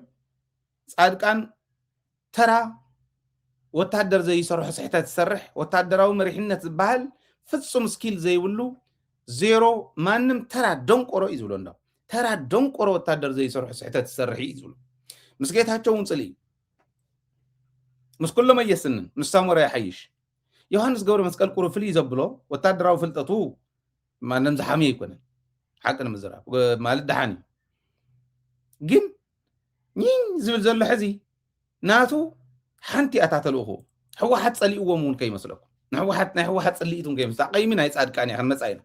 ጻድቃን ተራ ወታደር ዘይሰርሖ ስሕተት ዝሰርሕ፣ ወታደራዊ መሪሕነት ዝበሃል ፍጹም ስኪል ዘይብሉ ዜሮ፣ ማንም ተራ ደንቆሮ እዩ ዝብሎ። እንዶ ተራ ደንቆሮ ወታደር ዘይሰርሖ ስሕተት ዝሰርሕ እዩ ዝብሎ። ምስ ጌታቸው እውን ጽልኢ እዩ። ምስ ኩሎም ኣየስንን፣ ምስ ሳሞራ ይሓይሽ። ዮሃንስ ገብረ መስቀል ቁሩብ ፍልይ ዘብሎ ወታደራዊ ፍልጠቱ ማንም ዝሓምዮ ኣይኮነን። ሓቂ ንምዝራብ፣ እ፣ ማለት ደሓን እዩ። ግን ኝኝ ዝብል ዘሎ ሕዚ ናቱ ሓንቲ እያ እታ ተልእኾ። ህወሓት ጸሊእዎም እውን ከይመስለኩም። ንህወሓት፣ ናይ ህወሓት ጽልኢት እውን ከይመስል። ቀይሚ ናይ ጻድቃን እያ ክንመጻ ኢና።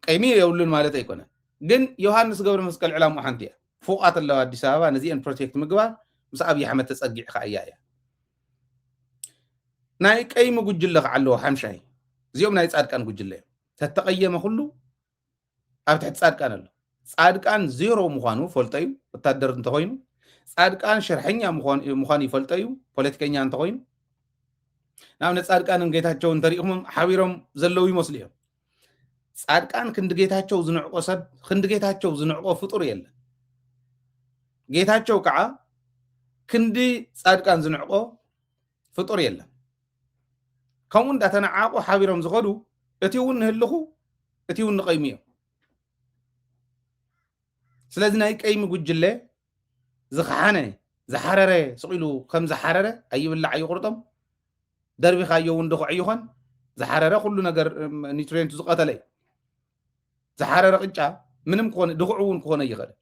ቀይሚ የብሉን ማለት ኣይኮነን። ግን ዮሃንስ ገብረ መስቀል ዕላምኡ ሓንቲ እያ። ፎቓት ኣለዋ ኣዲስ ኣበባ፣ ነዚአን ፕሮቴክት ምግባር፣ ምስ ኣብይ ኣሕመድ ተጸጊዕካ እያ እያ። ናይ ቀይሚ ጉጅለ ከዓ ኣለዎ ሓምሻይ። እዚኦም ናይ ጻድቃን ጉጅለ እዮም። ተተቐየመ ኩሉ ኣብ ትሕቲ ጻድቃን ኣሎ። ጻድቃን ዜሮ ምዃኑ ፈልጦ እዩ፣ ወታደር እንተኾይኑ። ጻድቃን ሽርሐኛ ምዃን-፣ ምዃኑ ይፈልጦ እዩ፣ ፖለቲከኛ እንተኾይኑ። ንኣብነት ጻድቃንን ጌታቸውን እንተሪእኹሞም ሓቢሮም ዘለዉ ይመስሉ እዮም። ጻድቃን ክንዲ ጌታቸው ዝንዕቆ ሰብ፣ ክንዲ ጌታቸው ዝንዕቆ ፍጡር የለን። ጌታቸው ከዓ ክንዲ ጻድቃን ዝንዕቆ ፍጡር የለን። ከምኡ እንዳተነዓቁ ሓቢሮም ዝኸዱ፣ እቲ እውን ንህልኹ፣ እቲ እውን ንቀይሙ እዮም። ስለዚ ናይ ቀይሚ ጉጅለ ዝኸሓነ፣ ዝሓረረ፣ ስቕ ኢሉ ከም ዝሓረረ ኣይብላዕ ኣይቁርጦም። ደርቢኻዮ እውን ድኹዕ ይኾን። ዝሓረረ ኩሉ ነገር፣ እም፣ ኒውትሪየንቱ ዝቐተለ እዩ። ዝሓረረ ቅጫ ምንም ክኾነ፣ ድኹዕ እውን ክኾነ ይኽእል።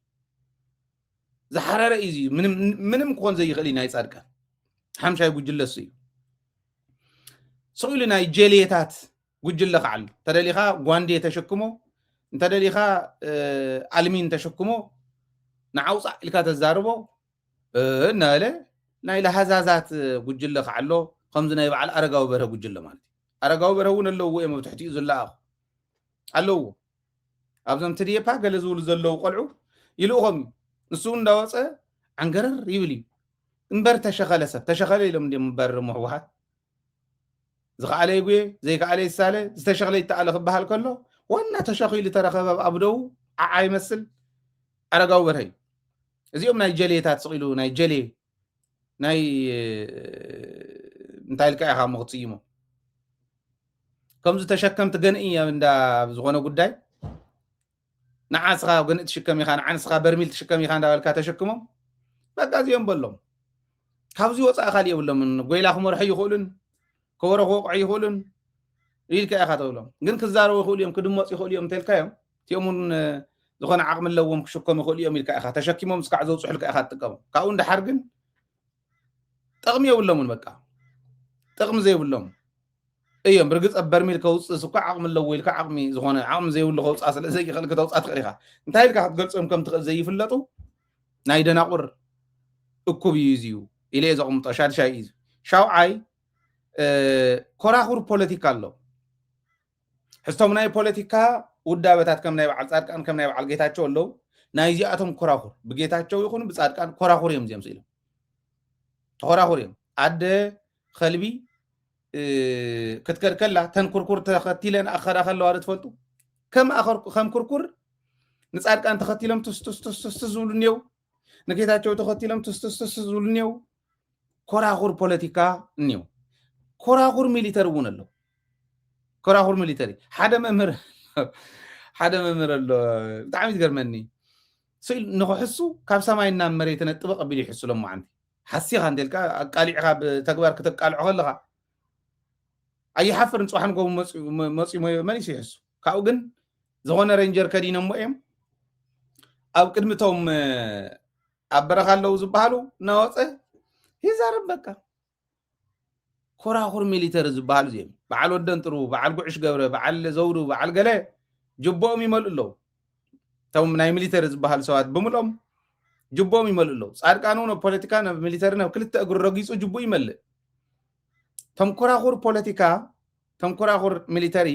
ዝሓረረ እዩ እዚ። ምንም፣ ምንም ክኾን ዘይኽእል እዩ ናይ ጻድቃን። ሓምሻይ ጉጅለ እሱ እዩ። ስቕ ኢሉ ናይ ጀሌታት ጉጅለ ከዓ ኣሎ። እንተደሊኻ ጓንዴ ተሸክሞ፣ እንተደሊኻ፣ እ፣ ኣልሚን ተሸክሞ፣ ንዓውፃእ ኢልካ ተዛርቦ፣ እ፣ እናበለ ናይ ለሃዛዛት ጉጅለ ከዓ ኣሎ። ከምዚ ናይ በዓል ኣረጋዊ በርሀ ጉጅለ ማለት እዩ። ኣረጋዊ በርሀ እውን ኣለውዎ እዮም ኣብ ትሕቲኡ ዝለኣኹ። ኣለውዎ። ኣብዞም ትድየፓ ገለ ዝብሉ ዘለዉ ቆልዑ ይልእኾም እዩ። ንሱ እውን እንዳወፀ ዓንገረር ይብል እዩ። እምበር ተሸኸለ ሰብ፣ ተሸኸለ ኢሎም እንዲም እምበር ምሕወሓት። ዝኸኣለ ይጉየ፣ ዘይከኣለ ይሳለ፣ ዝተሸኽለ ይተኣለ ክበሃል ከሎ፣ ዋና ተሸኺሉ ተረኸበ ኣብ ኣቡደዉ ዓዓ ይመስል ኣረጋዊ በርሀ እዩ። እዚኦም ናይ ጀሌታት ስቕ ኢሉ ናይ ጀሌ ናይ፣ እንታይ ኢልካ ኢኻ እሞ ክትስይሞ? ከምዚ ተሸከምቲ ገንኢ እንዳ ዝኾነ ጉዳይ፣ ንዓ ንስኻ ገንኢ ትሽከም ኢኻ፣ ንዓ ንስኻ በርሚል ትሽከም ኢኻ እንዳበልካ ተሸክሞም፣ በቃ እዚኦም በሎም። ካብዚ ወፃኢ ካልእ የብሎምን። ጎይላ ክመርሑ ይኽእሉን፣ ከበሮ ክወቕዑ ይኽእሉን ኢልካ ኢኻ ተብሎም። ግን ክዛረቡ ይኽእሉ እዮም፣ ክድመፁ ይኽእሉ እዮም እንተልካዮም፣ እቲኦም እውን፣ እ፣ ዝኾነ ዓቕሚ ኣለዎም ክሽከሙ ይኽእሉ እዮም ኢልካ ኢኻ። ተሸኪሞም እስካዕ ዘውፅሑልካ ኢኻ ትጥቀሞም። ካብኡ ንደሓር ግን ጥቕሚ የብሎምን። በቃ ጥቕሚ ዘይብሎም እዮም። ርግፅ ኣብ በርሚል ከውፅእስ እኳ ዓቕሚ ኣለዎ ኢልካ ዓቕሚ ዝኾነ ዓቕሚ ዘይብሉ ከውፅኣ ስለ ዘይኽእል ክተውፅኣ ትኽእል ኢኻ። እንታይ ኢልካ ክትገልፆም ከም ትኽእል ዘይፍለጡ ናይ ደናቑር እኩብ እዩ እዚ እዩ ኢለ እየ ዘቕምጦ። ሻድሻይ እዩ። ሻውዓይ፣ እ፣ ኮራኹር ፖለቲካ ኣሎ። ሕዝቶም ናይ ፖለቲካ ውዳበታት ከም ናይ በዓል ጻድቃን፣ ከም ናይ በዓል ጌታቸው ኣለዉ። ናይዚኣቶም ኮራኹር፣ ብጌታቸው ይኹን ብጻድቃን ኮራኹር እዮም እዚኦም ስኢሎም። ተኾራኹር እዮም። ኣደ ከልቢ፣ እ፣ ክትከድ ከላ ተን ኩርኩር ተኸቲለን ኣኸዳ ከለዋ ዶ ትፈልጡ? ከም ኣኸር-፣ ከም ኩርኩር ንጻድቃን ተኸቲሎም ቱስ ቱስ ቱስ ቱስ ዝብሉ እኒው፣ ንጌታቸው ተኸቲሎም ቱስ ቱስ ቱስ ዝብሉ እኒው። ኮራኹር ፖለቲካ እኒው። ኮራኹር ሚሊተሪ እውን ኣሎ። ኮራኹር ሚሊተሪ። ሓደ መምህር፣ ሓደ መምህር ኣሎ። ብጣዕሚ ዝገርመኒ። ስኢል ንኽሕሱ ካብ ሰማይ ናብ መሬት ነጥበ ቀቢሉ ይሕሱ ሎማዓንቲ። ሓሲኻ እንተልካ ኣቃሊዕኻ ብተግባር ክተቃልዖ ከለኻ ኣይሓፍርን። ጽባሕ ንጎ መጺኡ፣ መ-፣ መጺኡ መ-፣ መሊሱ ይሕሱ። ካብኡ ግን ዝኾነ ሬንጀር ከዲኖሞ እዮም። ኣብ ቅድሚ እቶም፣ እ፣ ኣብ በረኻ ኣለዉ ዝበሃሉ እናወጸ ይዛረብ በቃ። ኮራኹር ሚሊተሪ ዝበሃሉ እዚኦም። በዓል ወደን ጥሩ፣ በዓል ጉዕሽ ገብረ፣ በዓል ዘውዱ፣ በዓል ገለ ጅቦኦም ይመልኡ ኣለዉ። እቶም ናይ ሚሊተሪ ዝበሃሉ ሰባት ብምልኦም ጅቦኦም ይመልኡ ኣለዉ። ጻድቃን እውን ኣብ ፖለቲካ ናብ ሚሊተሪ ናብ ክልተ እግሩ ረጊጹ ጅቡኡ ይመልእ። እቶም ኮራኹር ፖለቲካ፣ እቶም ኮራኹር ሚሊተሪ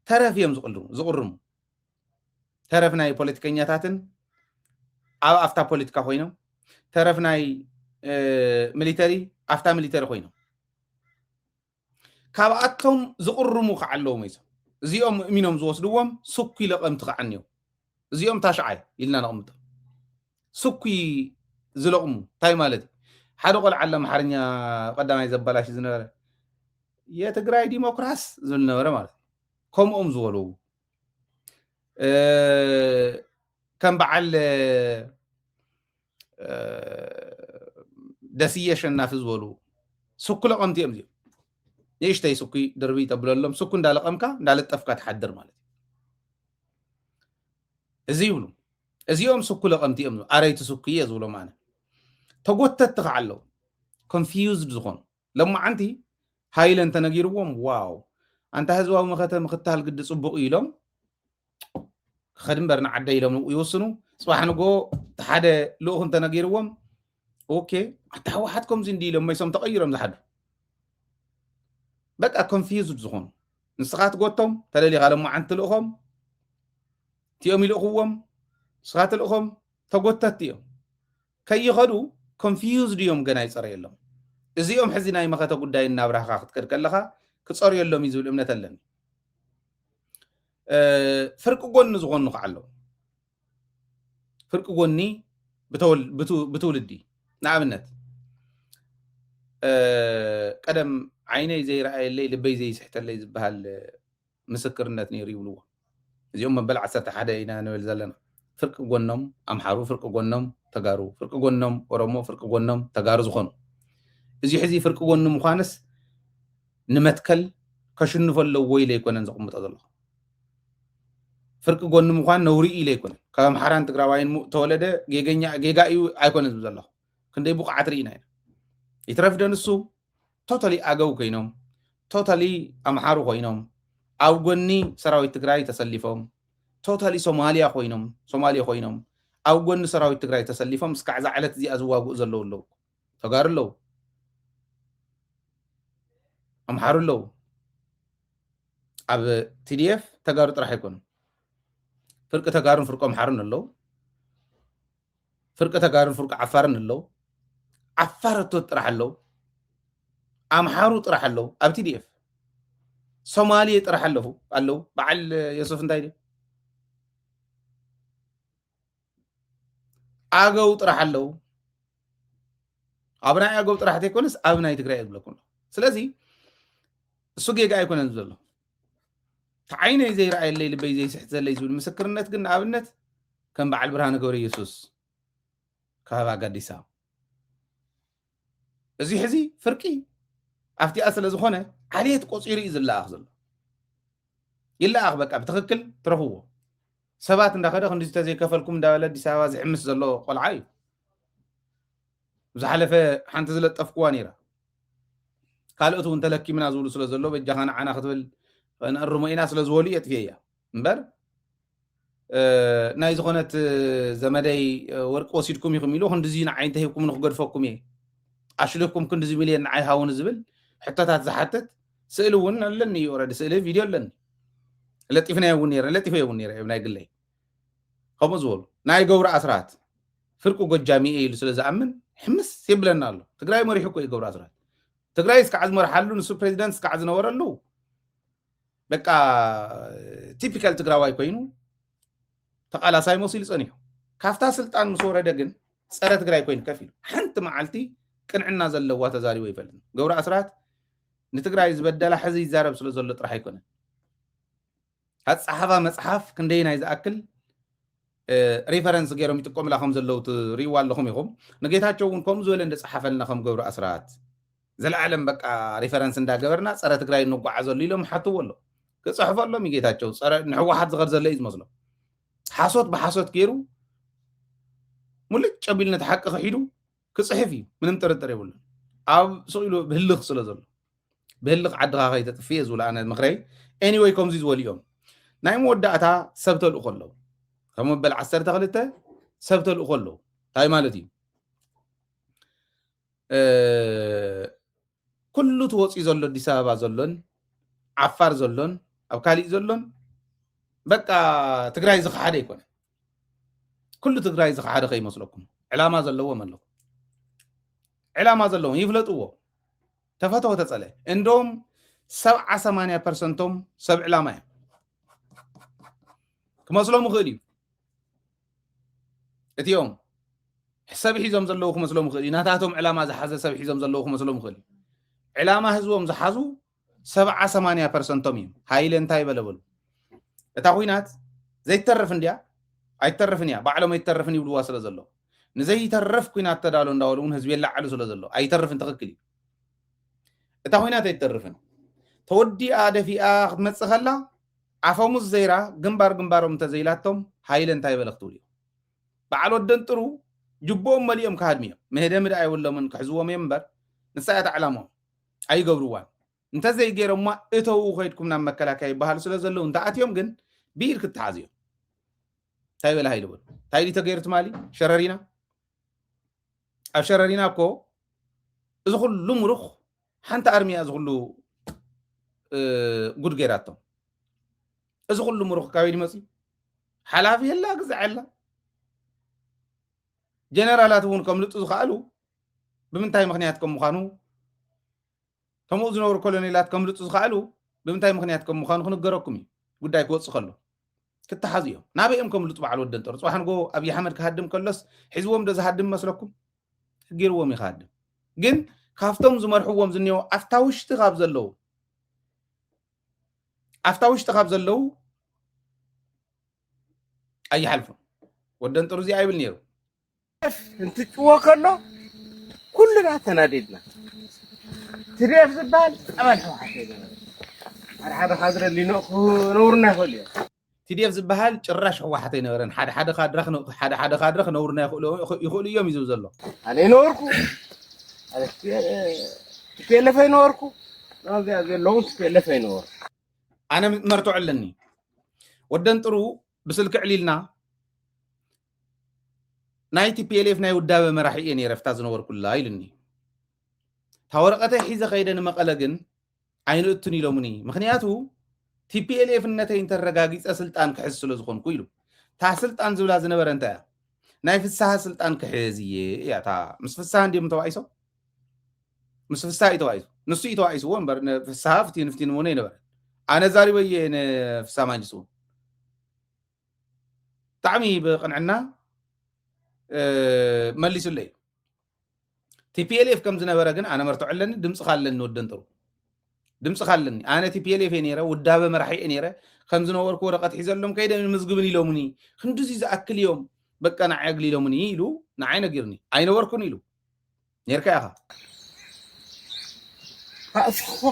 ተረፍ እዮም ዝቕልሙ-፣ ዝቕርሙ። ተረፍ ናይ ፖለቲከኛታትን ኣብ ኣፍታ ፖለቲካ ኮይኖም፣ ተረፍ ናይ፣ እ፣ ሚሊተሪ ኣፍታ ሚሊተሪ ኮይኖም። ካብኣቶም ዝቕርሙ ከዓ ኣለዉ መይሶም። እዚኦም እሚኖም ዝወስድዎም ስኩይ ለቐምቲ ከዓ እኒኦም። እዚኦም ታሽዓይ ኢልና ነቕምጦም። ስኩይ ዝለቕሙ እንታይ ማለት እዩ? ሓደ ቆልዓ ኣለ ኣምሓርኛ ቀዳማይ ዘበላሽ ዝነበረ፣ "የትግራይ ዲሞክራስ" ዝብል ነበረ ማለት እዩ። ከምኦም ዝበሉ፣ እ፣ ከም በዓል፣ እ፣ ደስየ ኣሸናፊ ዝበሉ ስኩ ለቐምቲ እዮም እዚኦም። ንእሽተይ ስኩ ድርብይ ተብለሎም፣ ስኩ እንዳለቐምካ እንዳለጠፍካ ትሓድር ማለት እዩ። እዚ ይብሉ። እዚኦም ስኩ ለቐምቲ እዮም፣ ኣረይቲ ስኩ እየ ዝብሎም ኣነ። ተጎተትቲ ከዓ ኣለዉ፣ ኮንፊውዝድ ዝኾኑ። ሎማዓንቲ ሃይለ እንተነጊርዎም፣ ዋው፣ ኣንታ ህዝባዊ መኸተ ምኽታል ግዲ ጽቡቕ እዩ ኢሎም፣ ክኸድ እምበር ንዓደይ ኢሎም ይውስኑ። ጽባሕ ንጎ እቲ ሓደ ልኡኽ እንተነጊርዎም፣ ኦኬ፣ ኣታ ህወሓት ከምዚ እንዲ ኢሎም መይሶም ተቐይሮም ዝሓዱ። በቃ ኮንፊውዝድ ዝኾኑ። ንስኻ ትጎቶም፣ ተደሊኻ ሎማዓንቲ ትልእኾም፣ እቲኦም ይልእኽዎም፣ ንስኻ ትልእኾም፣ ተጎተትቲ እዮም። ከይኸዱ ኮንፊውዝድ እዮም፣ ገና ይጸረየሎም። እዚኦም ሕዚ ናይ መኸተ ጉዳይ እናብራህኻ ክትከድ ከለኻ ክጸርየሎም እዩ ዝብል እምነት ኣለኒ። ፍርቂ ጎኒ ዝኾኑ ከዓ ኣለዉ። ፍርቂ ጎኒ ብትውልዲ፣ ንኣብነት ቀደም ዓይነይ ዘይረኣየለይ ልበይ ዘይስሕተለይ ዝበሃል ምስክርነት ነይሩ ይብልዎ። እዚኦም መበል ዓሰርተ ሓደ ኢና ንብል ዘለና። ፍርቂ ጎኖም ኣምሓሩ፣ ፍርቂ ጎኖም ተጋሩ፣ ፍርቂ ጎኖም ኦሮሞ፣ ፍርቂ ጎኖም ተጋሩ ዝኾኑ፣ እዚ ሕዚ ፍርቂ ጎኒ ምዃንስ ንመትከል ከሽንፎ ኣለዎ ኢለ ኣይኮነን ዘቕምጦ ዘለኹ። ፍርቂ ጎኒ ምዃን ነውሪ ኢለ ኣይኮነን። ካብ ኣምሓራን ትግራዋይን ተወለደ ጌጋ እዩ ኣይኮነን ዝብል ዘለኹ። ክንደይ ብቑዓት ርኢና ኢና። ይትረፍ ዶ ንሱ ቶታሊ ኣገው ኮይኖም፣ ቶታሊ ኣምሓሩ ኮይኖም፣ ኣብ ጎኒ ሰራዊት ትግራይ ተሰሊፎም፣ ቶታሊ ሶማልያ ኮይኖም፣ ሶማሌ ኮይኖም ኣብ ጎኒ ሰራዊት ትግራይ ተሰሊፎም እስካዕ እዛ ዕለት እዚኣ ዝዋግኡ ዘለዉ ኣለዉ። ተጋሩ ኣለዉ፣ ኣምሓሩ ኣለዉ። ኣብ ቲዲኤፍ ተጋሩ ጥራሕ ኣይኮኑን። ፍርቂ ተጋሩን ፍርቂ ኣምሓሩን ኣለዉ። ፍርቂ ተጋሩን ፍርቂ ዓፋርን ኣለዉ። ዓፋር እቶት ጥራሕ ኣለዉ። ኣምሓሩ ጥራሕ ኣለዉ ኣብ ቲዲኤፍ። ሶማሌ ጥራሕ ኣለፉ ኣለዉ። በዓል ዮሱፍ እንታይ ድዩ? ኣገው ጥራሕ ኣለዉ። ኣብ ናይ ኣገው ጥራሕ ዘይኮነስ ኣብ ናይ ትግራይ እብለኩም። ስለዚ እሱ ጌጋ ኣይኮነን ዘሎ። ተዓይነይ ዘይረኣየለይ ልበይ ዘይስሕት ዘለይ ዝብል ምስክርነት ግን ንኣብነት ከም በዓል ብርሃነ ገብረ ኢየሱስ ካብ ኣጋዲሳ እዚ ሕዚ ፍርቂ ኣብቲኣ ስለ ዝኾነ ዓሌት ቆፂሩ እዩ ዝለኣኽ ዘሎ። ይለኣኽ በቃ ብትኽክል ትረኽብዎ። ሰባት እንዳኸደ ክንዲ ዝተዘይከፈልኩም እንዳበለ ኣዲስ ኣበባ ዝሕምስ ዘሎ ቆልዓ እዩ። ብዝሓለፈ ሓንቲ ዝለጠፍኩዋ ነይራ። ካልኦት እውን ተለኪምና ዝብሉ ስለ ዘሎ በጃኻ ንዓና ክትብል ንእርሞ ኢና ስለ ዝበሉ እየ ጥፍየያ እምበር ናይ ዝኾነት ዘመደይ ወርቂ ወሲድኩም ኢኹም ኢሉ ክንድዚ ንዓይ እንተሂብኩም ንክገድፈኩም እየ ኣሽልኩም ክንድዚ ሚልዮን ንዓይ ሃውኒ ዝብል ሕቶታት ዝሓትት ስእሊ እውን ኣለኒ እዩ። ኦረዲ ስእሊ ቪድዮ ኣለኒ ለጢፍናዮ እውን ነረ ለጢፈዮ እውን ነረ ናይ ግለይ ከምኡ ዝበሉ ናይ ገብሩ ኣስራት ፍርቂ ጎጃሚ እየ ኢሉ ስለ ዝኣምን ሕምስ የብለና ኣሎ። ትግራይ መሪሑ እኮ እዩ ገብሩ ኣስራት። ትግራይ እስካዕ ዝመርሓሉ ንሱ ፕሬዚደንት እስካዕ ዝነበረሉ በቃ ቲፒካል ትግራዋይ ኮይኑ ተቃላሳይ መሲሉ ጸኒሑ። ካብታ ስልጣን ምስ ወረደ ግን ጸረ ትግራይ ኮይኑ ከፍ ኢሉ ሓንቲ መዓልቲ ቅንዕና ዘለዋ ተዛሪቡ ይፈልጥ። ገብሩ ኣስራት ንትግራይ ዝበደላ ሕዚ ይዛረብ ስለ ዘሎ ጥራሕ ኣይኮነን። ኣጸሓፋ መጽሓፍ ክንደይ ናይ ዝኣክል ሪፈረንስ ገይሮም ይጥቀሙላ ከም ዘለዉ ትርእይዋ ኣለኹም ኢኹም። ንጌታቸው እውን ከምኡ ዝበለ እንደጸሓፈልና ከም ገብሩ ኣስራት ዘለዓለም በቃ ሪፈረንስ እንዳገበርና ጸረ ትግራይ እንጓዓዘሉ ኢሎም ሓትዎ ኣሎ። ክጽሕፎ ኣሎም ጌታቸው ጸረ ንሕወሓት ዝኸድ ዘሎ እዩ ዝመስሎ። ሓሶት ብሓሶት ገይሩ ሙልጭ ኣቢሉ ነቲ ሓቂ ክሒዱ ክጽሕፍ እዩ። ምንም ጥርጥር የብሉን። ኣብ ስቕ ኢሉ ብህልኽ ስለ ዘሎ ብህልኽ ዓድኻ ከይተጥፍእ እየ ዝብል ኣነ ምኽረይ። ኤኒወይ ከምዚ ዝበሉ እዮም። ናይ መወዳእታ ሰብ ተልእኮ ኣለዉ። ከም መበል ዓሰርተ ክልተ ሰብ ተልእኮ ኣለዉ። እንታይ ማለት እዩ? ኩሉ ተወፂኡ ዘሎ ኣዲስ ኣበባ ዘሎን ዓፋር ዘሎን ኣብ ካሊእ ዘሎን በቃ ትግራይ ዝኸሓደ ኣይኮነ። ኩሉ ትግራይ ዝኸሓደ ከይመስለኩም ዕላማ ዘለዎም ኣለዉ። ዕላማ ዘለዎም ይፍለጥዎ። ተፈተወ ተፀለ እንደም ሰብዓ ሰማንያ ፐርሰንቶም ሰብ ዕላማ እዮም። ክመስሎም ይኽእል እዩ። እቲኦም ሰብ ሒዞም ዘለዉ ክመስሎም ይኽእል እዩ። ናታቶም ዕላማ ዝሓዘ ሰብ ሒዞም ዘለዉ ክመስሎም ይኽእል እዩ። ዕላማ ህዝቦም ዝሓዙ ሰብዓ ሰማንያ ፐርሰንቶም እዮም። ሃይለ እንታይ በለ በሉ? እታ ኲናት ዘይትተርፍ እንድያ ኣይትተርፍን እያ፣ ባዕሎም ኣይትተርፍን ይብልዋ ስለ ዘለዉ ንዘይተርፍ ኲናት ተዳሎ እንዳበሉ እውን ህዝቢ የላዓሉ ስለ ዘሎ ኣይተርፍን። ትኽክል እዩ። እታ ኲናት ኣይትተርፍን። ተወዲኣ ደፊኣ ክትመፅእ ከላ ኣፈሙዝ ዘይራ ግንባር ግንባሮም እንተዘይላቶም ሃይለ እንታይ በለ ክትብል እዩ። በዓል ወደን ጥሩ ጅቦኦም መሊኦም ክሃድሙ እዮም። ምህደምድ ኣይብሎምን ክሕዝዎም እዮም እምበር ንሳ እያ ዕላምኦም። ኣይገብርዋን። እንተዘይገይሮማ እተው ከይድኩም ናብ መከላከያ ይበሃሉ ስለ ዘለዉ እንተኣትዮም ግን ብኢድ ክትሓዙ እዮም። እንታይ በለ ሃይለ በሉ እንታይ ድዩ ተገይሩ ትማሊ ሸረሪና ኣብ ሸረሪና እኮ እዚ ኩሉ ምሩኽ ሓንቲ ኣርሚ እያ እዚ ኩሉ ጉድ ገይራቶም። እዚ ኩሉ ምሩኽ ካበይ ድመፅዩ? ሓላፊ የላ ግዛዕ የላ። ጀነራላት እውን ከምልጡ ዝኸኣሉ ብምንታይ ምክንያት ከም ምዃኑ፣ ከምኡ ዝነበሩ ኮሎኔላት ከምልጡ ዝኸኣሉ ብምንታይ ምክንያት ከም ምዃኑ ክንገረኩም እዩ። ጉዳይ ክወፅእ ከሎ ክተሓዙ እዮም። ናበይ እዮም ከምልጡ በዓል ወደን ጠሩ? ፅባሕ ንጎ ኣብይ ኣሕመድ ክሃድም ከሎስ ሒዝዎም ዶ ዝሃድም መስለኩም? ገይርዎም እዩ ክሃድም። ግን ካብቶም ዝመርሕዎም ዝኒኦ ኣብታ ውሽጢ ካብ ዘለዉ ኣብታ ውሽጢ ካብ ዘለዉ ኣይሓልፉን። ወደን ጥሩ እዚኣ ይብል ነይሩ። እንትጭዎ ከሎ ኩልና ተናዲድና። ትድኤፍ ዝበሃል ኣባል ህወሓት ኣይነበረ። ሓደ ሓደ ካድረ ሊኖ ክነውርና ይኽእሉ እዮም። ቲዲኤፍ ዝበሃል ጭራሽ ህወሓት ኣይነበረን። ሓደ ሓደ ካድረ ክነ- ሓደ ሓደ ካድረ ክነውርና ይኽእሉ ይኽእሉ እዮም እዩ ዝብል ዘሎ። ኣነ ይነበርኩ። ኣነ ቲፒኤልኤፍ ኣይነበርኩ። ናብዚኣ ዘለውን ቲፒኤልኤፍ ኣይነበሩ። ኣነ መርትዖ ኣለኒ። ወደን ጥሩ ብስልኪ ዕሊልና ናይ ቲፒኤልኤፍ ናይ ውዳበ መራሒ እየ ነይረ ፍታ ዝነበርኩላ ኢሉኒ። እታ ወረቐተይ ሒዘ ከይደ ንመቐለ ግን ኣይንእቱን ኢሎምኒ። ምክንያቱ ቲፒኤልኤፍነተይ እንተረጋጊፀ ስልጣን ክሕዝ ስለ ዝኾንኩ ኢሉ። እታ ስልጣን ዝብላ ዝነበረ እንታይ እያ? ናይ ፍስሃ ስልጣን ክሕዝ እየ እያ። እታ ምስ ፍስሃ እንዲዮም ተባኢሶም ምስ ፍስሃ እዩ ተባኢሱ። ንሱ እዩ ተባኢስዎ እምበር ን- ፍስሃ ፍትዩ ንፍትዩ ንመነ ይነበረ። ኣነ ዛሪበ እየ ንፍስሃ ማንጅስ እውን ብጣዕሚ ብቅንዕና እ፣ መሊሱለይ። ቲፒኤልኤፍ ከም ዝነበረ ግን ኣነ መርትዖ ኣለኒ፣ ድምፂ ካለኒ ወደን ጥሩ ድምፂ ካለኒ ኣነ ቲፒኤልኤፍ እየ ነይረ፣ ውዳበ መራሒ እየ ነይረ። ከም ዝነበርኩ ወረቀት ሒዘሎም ከይደ ንምዝግብን ኢሎምኒ። ክንድዚ ዝኣክል እዮም በቃ ንዓይ ኣግሊሎምኒ ኢሉ ንዓይ ነጊርኒ። ኣይነበርኩን ኢሉ። ነርካ ኢኻ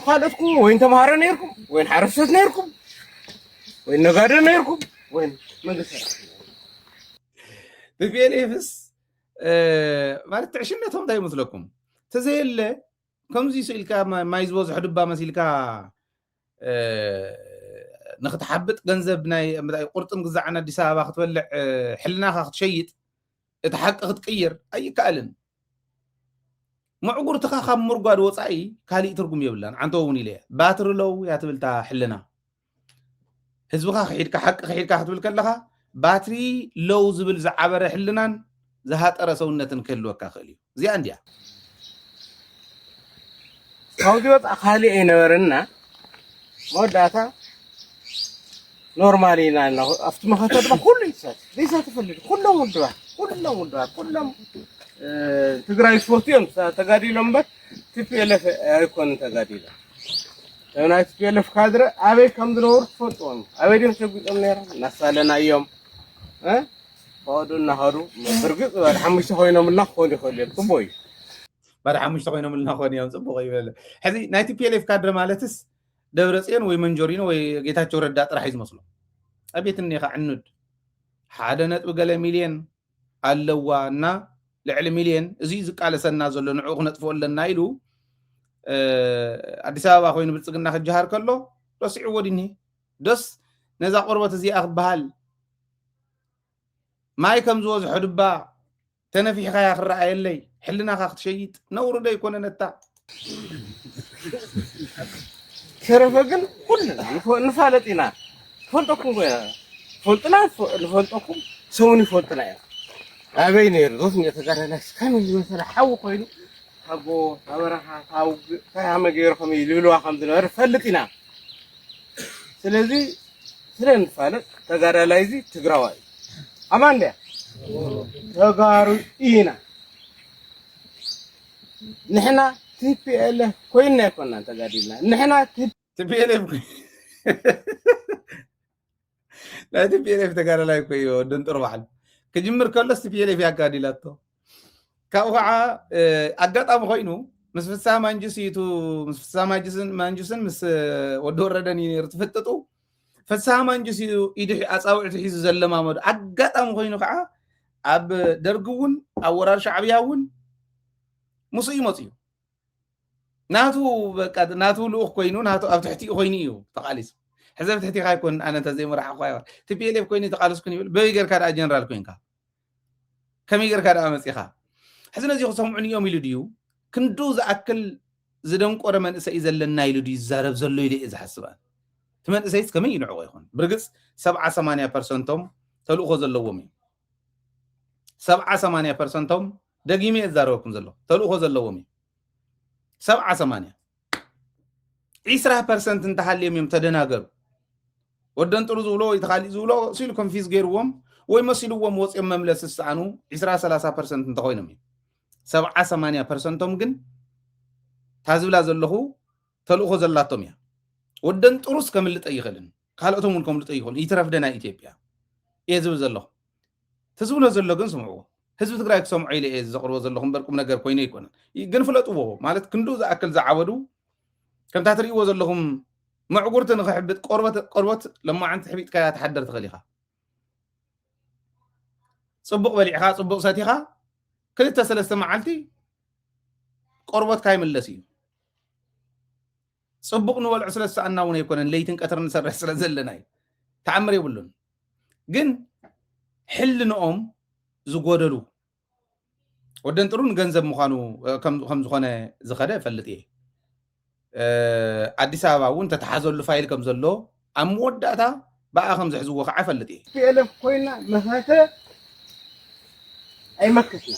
ካልኦትኩም ወይ ተምሃሮ ነርኩም ወይ ሓረስቶት ነርኩም ወይ ነጋዶ ነርኩም ወይ መንግስቲ ቲፒኤልኤፍስ ማለት ትዕሽነቶም እንታይ ይመስለኩም? ተዘየለ ከምዚ ስኢልካ ማይ ዝበዝሖ ድባ መሲልካ ንክትሓብጥ ገንዘብ ናይ ቁርጥን ግዛዕን ኣዲስ ኣበባ ክትበልዕ ሕልናካ ክትሸይጥ እቲ ሓቂ ክትቅይር ኣይከኣልን። ምዕጉርትኻ ካብ ምርጓድ ወፃኢ ካሊእ ትርጉም የብላን። ዓንተው እውን ኢለ እየ። ባትሪ ሎው እያ ትብል እታ ሕልና። ህዝብኻ ክሒድካ ሓቂ ክሒድካ ክትብል ከለኻ ባትሪ ሎው ዝብል ዝዓበረ ሕልናን ዝሃጠረ ሰውነትን ክህልወካ ክእል እዩ። እዚኣ እንዲያ። ካብዚ ወፃእ ካሊእ ኣይነበረና። መወዳእታ ኖርማል ኢና እና ኣብቲ መኸተ ድማ ኩሉ ይሳት ዘይሳተፈሉ ኩሎም ውድባት ኩሎም ውድባት ኩሎም ትግራይ ዝፈቱ እዮም ተጋዲሎም እምበር ቲፒኤልኤፍ ኣይኮኑን ተጋዲሎም። ናይ ቲፒኤልኤፍ ካድረ ኣበይ ከም ዝነበሩ ትፈልጥዎም ኣበይ ድም ተጉጦም ነይሮም እናሳለና እዮም። ከዱ እናኸዱ ብርግፅ ባድ ሓሙሽተ ኮይኖምልና ክኾኑ ይኽእሉ እዮም። ፅቡቅ እዩ። ባድ ሓሙሽተ ኮይኖምልና ክኾኑ እዮም። ፅቡቅ እዩ። ሕዚ ናይ ቲፒኤልኤፍ ካድረ ማለትስ ደብረፅዮን ወይ መንጆሪኖ ወይ ጌታቸው ረዳ ጥራሕ እዩ ዝመስሎ። ኣቤት እኒኻ ዕኑድ ሓደ ነጥቢ ገለ ሚልዮን ኣለዋ እና ልዕሊ ሚልዮን እዚ እዩ ዝቃለሰና ዘሎ ንዕኡ ክነጥፍኦ ኣለና ኢሉ ኣዲስ ኣበባ ኮይኑ ብልፅግና ክጀሃር ከሎ ረሲዕዎ ድኒ ደስ ነዛ ቆርበት እዚኣ ክበሃል ማይ ከም ዝበዝሖ ድባ ተነፊሕካያ ክረኣየለይ ሕልናኻ ክትሸይጥ ነውሩ ዶ ይኮነ ነታ ተረፈ ግን ኩልና ንፋለጥ ኢና ትፈልጠኩም ኮይና ትፈልጥና ንፈልጠኩም ሰውን ይፈልጥና ኢና ኣበይ ነይሩ ዞስ ተጋዳላይ ከመይ ዝመሰለ ሓዊ ኮይኑ ኣቦ ኣበረኻ ታውግ ታያመ ገይሩ ከመይ ዝብልዋ ከም ዝነበረ ፈልጥ ኢና ስለዚ ስለ ንፋለጥ ተጋዳላይ እዚ ትግራዋይ እዩ ኣማን ድያ ተጋሩ ኢና ንሕና ቲፒኤልኤፍ ኮይንና ኣይኮናን ተጋዲልና ንሕና ቲፒኤልኤፍ ናይ ቲፒኤልኤፍ ተጋዳላይ እኮ እዩ ወደን ጥሩ በዓል ክጅምር ከሎስ ቲፒኤልኤፍ ያጋዲላቶ ካብኡ ከዓ ኣጋጣሚ ኮይኑ ምስ ፍስሃ ማንጁስ እዩ ምስ ፍስሃ ማንጁስን ምስ ወዲ ወረደን እዩ ነይሩ ትፍጥጡ ፍስሃ ማንጁስ እዩ ኢዱ ኣፃውዕቱ ሒዙ ዘለማመዱ ኣጋጣሚ ኮይኑ ከዓ ኣብ ደርጊ እውን ኣብ ወራር ሻዕብያ እውን ምስኡ ይመፁ እዩ ናቱ በቃ ናቱ ልኡኽ ኮይኑ ናቱ ኣብ ትሕቲኡ ኮይኑ እዩ ተቃሊሱ ሕዚ ኣብ ትሕቲኻ ይኮን ኣነ እንተ ዘይመራሕኳ ቲፒኤልኤፍ ኮይኑ ተቃልስኩን ይብል በበይ ጌርካ ደኣ ጀነራል ኮንካ ከመይ ጌርካ ደኣ መፂኻ ሕዚ ነዚ ክሰምዑን እዮም ኢሉ ድዩ ክንዱ ዝኣክል ዝደንቆረ መንእሰይ ዘለና ኢሉ ድዩ ዝዛረብ ዘሎ ኢለ እየ ዝሓስብ ኣነ እቲ መንእሰይስ ከመይ እዩ ንዕቑ ይኹን ብርግፅ ሰብዓ ሰማንያ ፐርሰንቶም ተልእኾ ዘለዎም እዩ ሰብዓ ሰማንያ ፐርሰንቶም ደጊመ እየ ዝዛረበኩም ዘለኹ ተልእኾ ዘለዎም እዩ ሰብዓ ሰማንያ ዒስራ ፐርሰንት እንተሃልዮም እዮም ተደናገሩ ወደን ጥሩ ዝብሎ ወይ ተኻሊእ ዝብሎ ሲሉ ኮንፊዝ ገይርዎም ወይ መሲልዎም ወፂኦም መምለስ ዝሰኣኑ ዒስራ ሰላሳ ፐርሰንት እንተኮይኖም እዩ። ሰብዓ ሰማንያ ፐርሰንቶም ግን ታዝብላ ዘለኹ ተልእኾ ዘላቶም እያ። ወደን ጥሩስ ከምልጠ ይኽእልን ካልኦቶም እውን ከምልጠ ይኽእልን ይትረፍ ደና ኢትዮጵያ እየ ዝብል ዘለኹ። ትዝብሎ ዘሎ ግን ስምዕዎ። ህዝቢ ትግራይ ክሰምዖ ኢለ እየ ዘቕርቦ ዘለኹ እምበር ቁም ነገር ኮይነ ኣይኮነን። ግን ፍለጥዎ ማለት ክንዱ ዝኣክል ዝዓበዱ ከምታ ትርእይዎ ዘለኹም መዕጉርቲ ንኽሕብጥ ቆርበት ቆርበት ለማዓንቲ ሕቢጥካያ ትሓደር ትኽእል ኢኻ። ፅቡቕ በሊዕኻ ፅቡቕ ሰቲኻ ክልተ ሰለስተ መዓልቲ ቆርበትካ ይምለስ እዩ። ፅቡቕ ንበልዑ ስለ ዝሰኣና እውን ኣይኮነን ለይትን ቀትርን ንሰርሕ ስለ ዘለና እዩ። ተኣምር የብሉን። ግን ሕልንኦም ዝጎደሉ ወደን ጥሩ ንገንዘብ ምዃኑ ከም ዝኾነ ዝኸደ እፈልጥ እየ። ኣዲስ ኣበባ እውን ተተሓዘሉ ፋይል ከም ዘሎ ኣብ መወዳእታ ብኣ ከም ዝሕዝዎ ከዓ እፈልጥ እየ። ፒኤልኤፍ ኮይና መኸተ ኣይመክትና።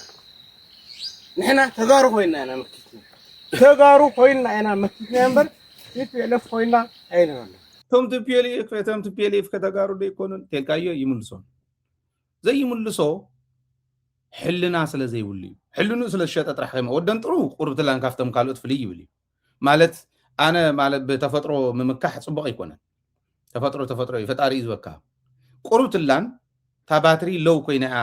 ንሕና ተጋሩ ኮይና ኢና መኪትና። ተጋሩ ኮይና ኢና መኪትና እምበር ፒኤልኤፍ ኮይና ኣይነበርና። እቶም ቲፒኤልኤፍ እቶም ቲፒኤልኤፍ ከተጋሩ ዶ ይኮኑን ተልካዮ ይምልሶ ዘይምልሶ ሕልና ስለ ዘይብሉ እዩ። ሕልኑ ስለ ዝሸጠ ጥራሕ ከይመ ወደን ጥሩ ቁርብትላን ካብቶም ካልኦት ፍልይ ይብል እዩ። ማለት ኣነ ማለት ብተፈጥሮ ምምካሕ ፅቡቅ ኣይኮነን። ተፈጥሮ ተፈጥሮ እዩ፣ ፈጣሪ እዩ ዝበካ። ቁርብትላን እታ ባትሪ ሎው ኮይና እያ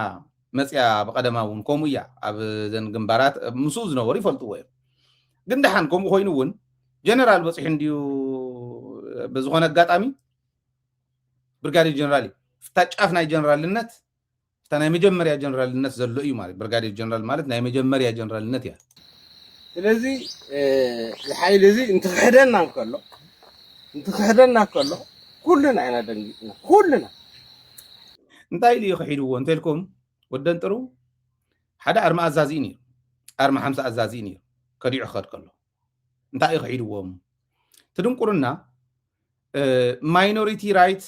መፅያ። ብቀደማ እውን ከምኡ እያ። ኣብ ዘን ግንባራት ምስኡ ዝነበሩ ይፈልጥዎ እዮም። ግን ደሓን ከምኡ ኮይኑ እውን ጀነራል በፂሑ እንድዩ ብዝኾነ ኣጋጣሚ ብርጋዴር ጀነራል እዩ። ፍታ ጫፍ ናይ ጀነራልነት ፍታ ናይ መጀመርያ ጀነራልነት ዘሎ እዩ ማለት ብርጋዴር ጀነራል ማለት ናይ መጀመርያ ጀነራልነት እያ። ስለዚ ዝሓይል እዚ እንትክሕደና እንከሎ እንትክሕደና እንከሎ ኩልና ኢና ደንጊፅና ኩልና። እንታይ ኢሉ እዩ ክሒድዎ እንተልኩም ወደን ጥሩ ሓደ ኣርማ ኣዛዚ እዩ ነይሩ። ኣርማ ሓምሳ ኣዛዚ እዩ ነይሩ ከዲዑ ክኸድ ከሎ እንታይ እዩ ክሒድዎም? ትድንቁርና ማይኖሪቲ ራይት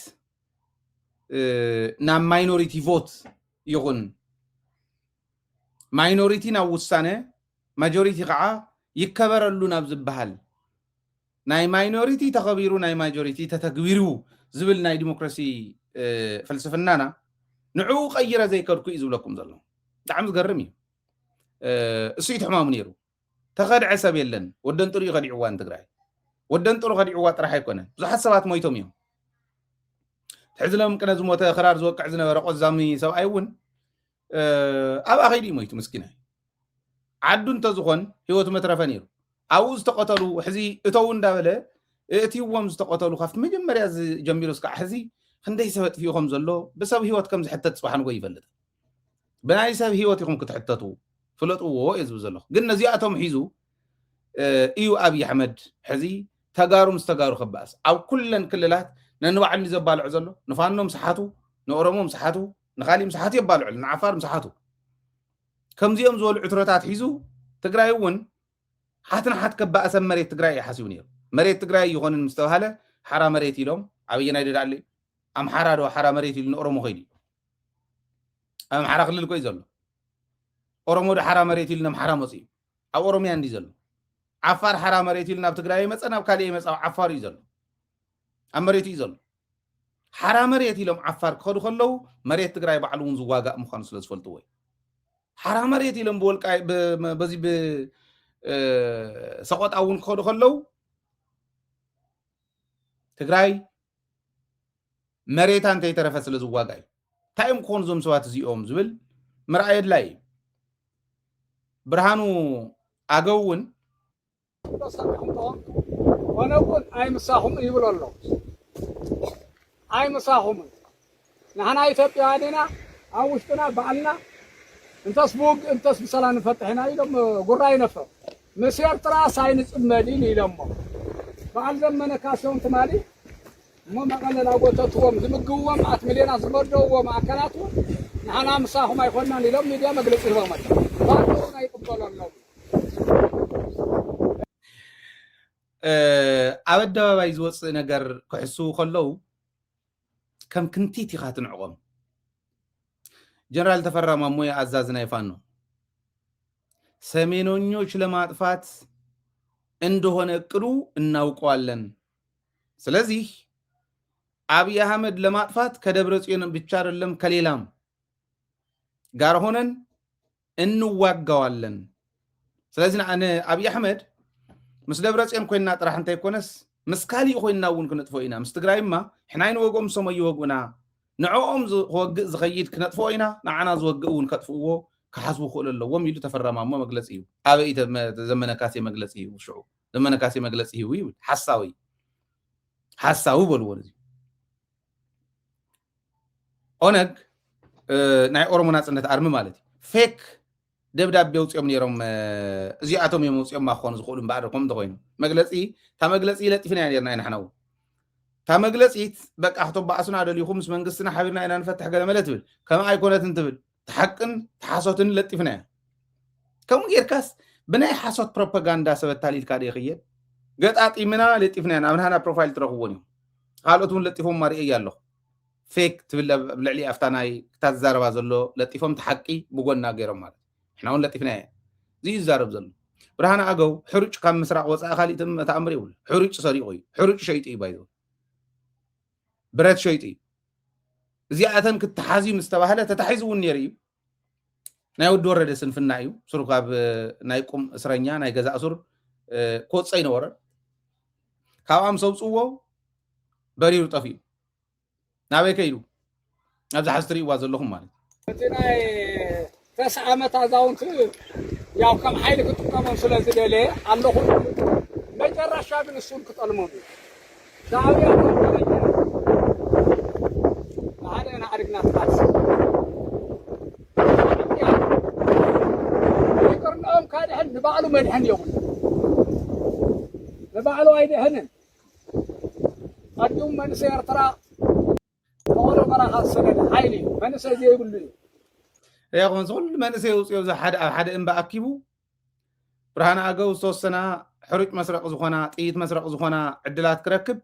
ናብ ማይኖሪቲ ቮት ይኹን ማይኖሪቲ ናብ ውሳነ ማጆሪቲ ከዓ ይከበረሉ ናብ ዝበሃል ናይ ማይኖሪቲ ተኸቢሩ ናይ ማጆሪቲ ተተግቢሩ ዝብል ናይ ዲሞክራሲ ፍልስፍናና ንዕኡ ቀይረ ዘይከድኩ እዩ ዝብለኩም ዘሎ። ብጣዕሚ ዝገርም እዩ። እሱ እዩ ትሕማሙ ነይሩ። ተኸድዐ ሰብ የለን። ወደን ጥሩ እዩ ከዲዕዋ ንትግራይ። ወደን ጥሩ ከዲዕዋ ጥራሕ ኣይኮነን። ብዙሓት ሰባት ሞይቶም እዮም። ትሕዝሎም ቅነ ዝሞተ ክራር ዝወቅዕ ዝነበረ ቆዛሚ ሰብኣይ እውን ኣብኣ ከይዱ እዩ ሞይቱ ምስኪናይ። ዓዱ እንተዝኾን ህይወቱ መትረፈ ነይሩ። ኣብኡ ዝተቐተሉ ሕዚ እተው እንዳበለ እእትይዎም ዝተቐተሉ ካብቲ መጀመርያ ጀሚሩ እስካዕ ሕዚ ክንደይ ሰብ ኣጥፊኡ ከም ዘሎ ብሰብ ህይወት ከም ዝሕተት ፅባሕ ንጎ ይፈልጥ። ብናይ ሰብ ህይወት ኢኹም ክትሕተቱ ፍለጥዎ እየ ዝብል ዘለኹ። ግን ነዚኣቶም ሒዙ እዩ ኣብይ ኣሕመድ ሕዚ ተጋሩ ምስ ተጋሩ ክበኣስ ኣብ ኩለን ክልላት ነንባዕሉ ዘባልዖ ዘሎ። ንፋኖ ምስሓቱ፣ ንኦሮሞ ምስሓቱ፣ ንካሊእ ምስሓቱ የባልዑ፣ ንዓፋር ምስሓቱ። ከምዚኦም ዝበሉ ዕትሮታት ሒዙ ትግራይ እውን ሓት ንሓት ከባእሰብ መሬት ትግራይ እዩ ሓሲቡ ነይሩ። መሬት ትግራይ ይኾንን ምስ ተባሃለ ሓራ መሬት ኢሎም ኣበየናይ ደዳለ ኣምሓራ ዶ ሓራ መሬት ኢሉ ንኦሮሞ ከይዱ እዩ። ኣብ ኣምሓራ ክልል ኮይ ዘሎ ኦሮሞ ዶ ሓራ መሬት ኢሉ ንኣምሓራ መፅኡ ኣብ ኦሮሚያ እንዲ ዘሎ ዓፋር ሓራ መሬት ኢሉ ናብ ትግራይ ይመፀ ናብ ካሊእ ይመፀ ኣብ ዓፋር እዩ ዘሎ ኣብ መሬቱ እዩ ዘሎ። ሓራ መሬት ኢሎም ዓፋር ክኸዱ ከለዉ መሬት ትግራይ ባዕሉ እውን ዝዋጋእ ምዃኑ ስለ ዝፈልጥዎ እዩ። ሓራ መሬት ኢሎም ብወልቃይ በዚ ብሰቆጣ እውን ክኸዱ ከለዉ ትግራይ መሬታ እንተይተረፈ ስለ ዝዋጋ እዩ። እንታይ እዮም ክኾኑ እዞም ሰባት እዚኦም ዝብል ምርኣይ ኣድላይ እዩ። ብርሃኑ ኣገው እውን ተሳሚኹም ተኾንኩም ኮነ እውን ኣይምሳኹም ይብሎ ኣሎ። ኣይምሳኹምን ንሕና ኢትዮጵያውያን ኢና። ኣብ ውሽጥና ባዕልና እንተስ ብውግእ እንተስ ብሰላም ንፈትሕ ኢና ኢሎም ጉራ ይነፍሑ። ምስ ኤርትራ ሳይንጽመድን ኢሎሞ በዓል ዘመነ ካሰውን ትማሊ እሞ መቐለ ናጎተትዎም ዝምግብዎም ኣት ሚልዮናት ዝመደብዎም ኣካላት እውን ንሕና ምሳኹም ኣይኮናን ኢሎም ሚድያ መግለፂ ሂቦም ኣለዉ። ባዕሉ እውን ኣይቅበሎ ኣለዉ። ኣብ ኣደባባይ ዝወፅእ ነገር ክሕስዉ ከለዉ ከም ክንቲት ኢኻ ትንዕቆም። ጀነራል ተፈራ ማሞ ኣዛዚ ናይ ፋኖ ሰሜኖኞች ለማጥፋት እንደሆነ እቅዱ እናውቀዋለን። ስለዚህ አብይ አህመድ ለማጥፋት ከደብረ ጽዮን ብቻ አይደለም ከሌላም ጋር ሆነን እንዋጋዋለን። ስለዚህ ንዓ-፣ ንአብይ አሕመድ ምስ ደብረ ጽዮን ኮይንና ጥራሕ እንተይኮነስ ምስ ካሊእ ኮይንና እውን ክነጥፍኦ ኢና። ምስ ትግራይማ ሕናይ ንወግኦም ሰሞ ይወግኡና። ንዕኦም ዝ-፣ ክወግእ ዝኸይድ ክነጥፍኦ ኢና፣ ንዓና ዝወግእ እውን ከጥፍእዎ ክሓስቡ ክኽእሉ ኣለዎም ኢሉ ተፈረማሞ መግለጺ እዩ። ኣበይ ተ-፣ መ-፣ ዘመነ ካሴ መግለጺ እዩ ሽዑ። ዘመነ ካሴ መግለጺ ይህቡ ይብል። ሓሳዊ። ሓሳዊ በልዎ ነዚ። ኦነግ፣ እ፣ ናይ ኦሮሞ ናጽነት ኣርሚ ማለት እዩ። ፌክ ደብዳቤ ኣውጺኦም ነይሮም፣ እ፣ እዚኣቶም እዮም ኣውጺኦማ ክኾኑ ዝኽእሉ እምበኣር፣ ከምኡ እንተኾይኑ። መግለጺ፣ እታ መግለጺ ለጢፍናያ ነይርና ኢና ንሕና እውን። እታ መግለጺት፣ በቃ፣ ክተባእሱና ደሊኹም፣ ምስ መንግስትና ሓቢርና ኢና ንፈትሕ ገለ መለ ትብል። ከምኣ ኣይኮነትን ትብል። እቲ ሓቅን እቲ ሓሶትን ለጢፍናያ። ከምኡ ጌርካስ ብናይ ሓሶት ፕሮፓጋንዳ ሰብ ኣታሊልካ ዶ ይኽየድ? ገጣጢምና ለጢፍናያ፣ ኣብ ናህና ፕሮፋይል ትረኽብዎን እዮም። ካልኦት እውን ለጢፎም ማርእየ ኣለኹ። ፌክ ትብል ኣብ፣ ኣብ ልዕሊ ኣብታ ናይ ክታ ዝዛረባ ዘሎ ለጢፎም፣ እቲ ሓቂ ብጎና ገይሮም ማለት። ንሕና እውን ለጢፍናያ። እዚ እዩ ዝዛረብ ዘሎ። ብርሃነ ኣገው ሕሩጭ ካብ ምስራቕ ወፃኢ ካሊእ ትም-፣ ተኣምር የብሉ። ሕሩጭ ሰሪቑ እዩ። ሕሩጭ ሸይጡ እዩ ባይዘው። ብረት ሸይጡ እዩ። እዚኣተን ክተሓዝ እዩ ምስ ተባህለ ተታሒዙ እውን ነይሩ እዩ። ናይ ወዲ ወረደ ስንፍና እዩ። ስሩ ካብ፣ እ፣ ናይ ቁም እስረኛ፣ ናይ ገዛ እሱር፣ እ፣ ክወፅእ ኣይነበረን። ካብኣ ምስ ኣውፅዎ በሪሩ ጠፊኡ። ናበይ ከይዱ? ኣብዚ ሓዚ ትርእይዋ ዘለኹም ማለት እዩ። እቲ ናይ ተስዓ ዓመት ኣዛውንቲ ያው ከም ሓይሊ ክጥቀሞም ስለ ዝደለየ ኣለኹ። መጨረሻ ግን እሱን ክጠልሞም እዩ። ሻዕብያ ከም ደረጃ ብሓደ ኢና ዓሪግና ትቃልስ። ይቅርንኦም ካድሕን ንባዕሉ መድሕን የብሉ። ንባዕሉ ኣይድሕንን። ቀዲሙ መንእሰይ ኤርትራ መቐሎ በረኻ ዝሰደደ ሓይሊ እዩ። መንእሰይ ዘይብሉ እዩ። ያው እዚ ኩሉ መንእሰይ ውፅዮ፣ እዚ ሓደ ኣብ ሓደ እምባ ኣኪቡ ብርሃነ ኣገው ዝተወሰና ሕሩጭ መስረቂ ዝኾና፣ ጥይት መስረቂ ዝኾና ዕድላት ክረክብ፣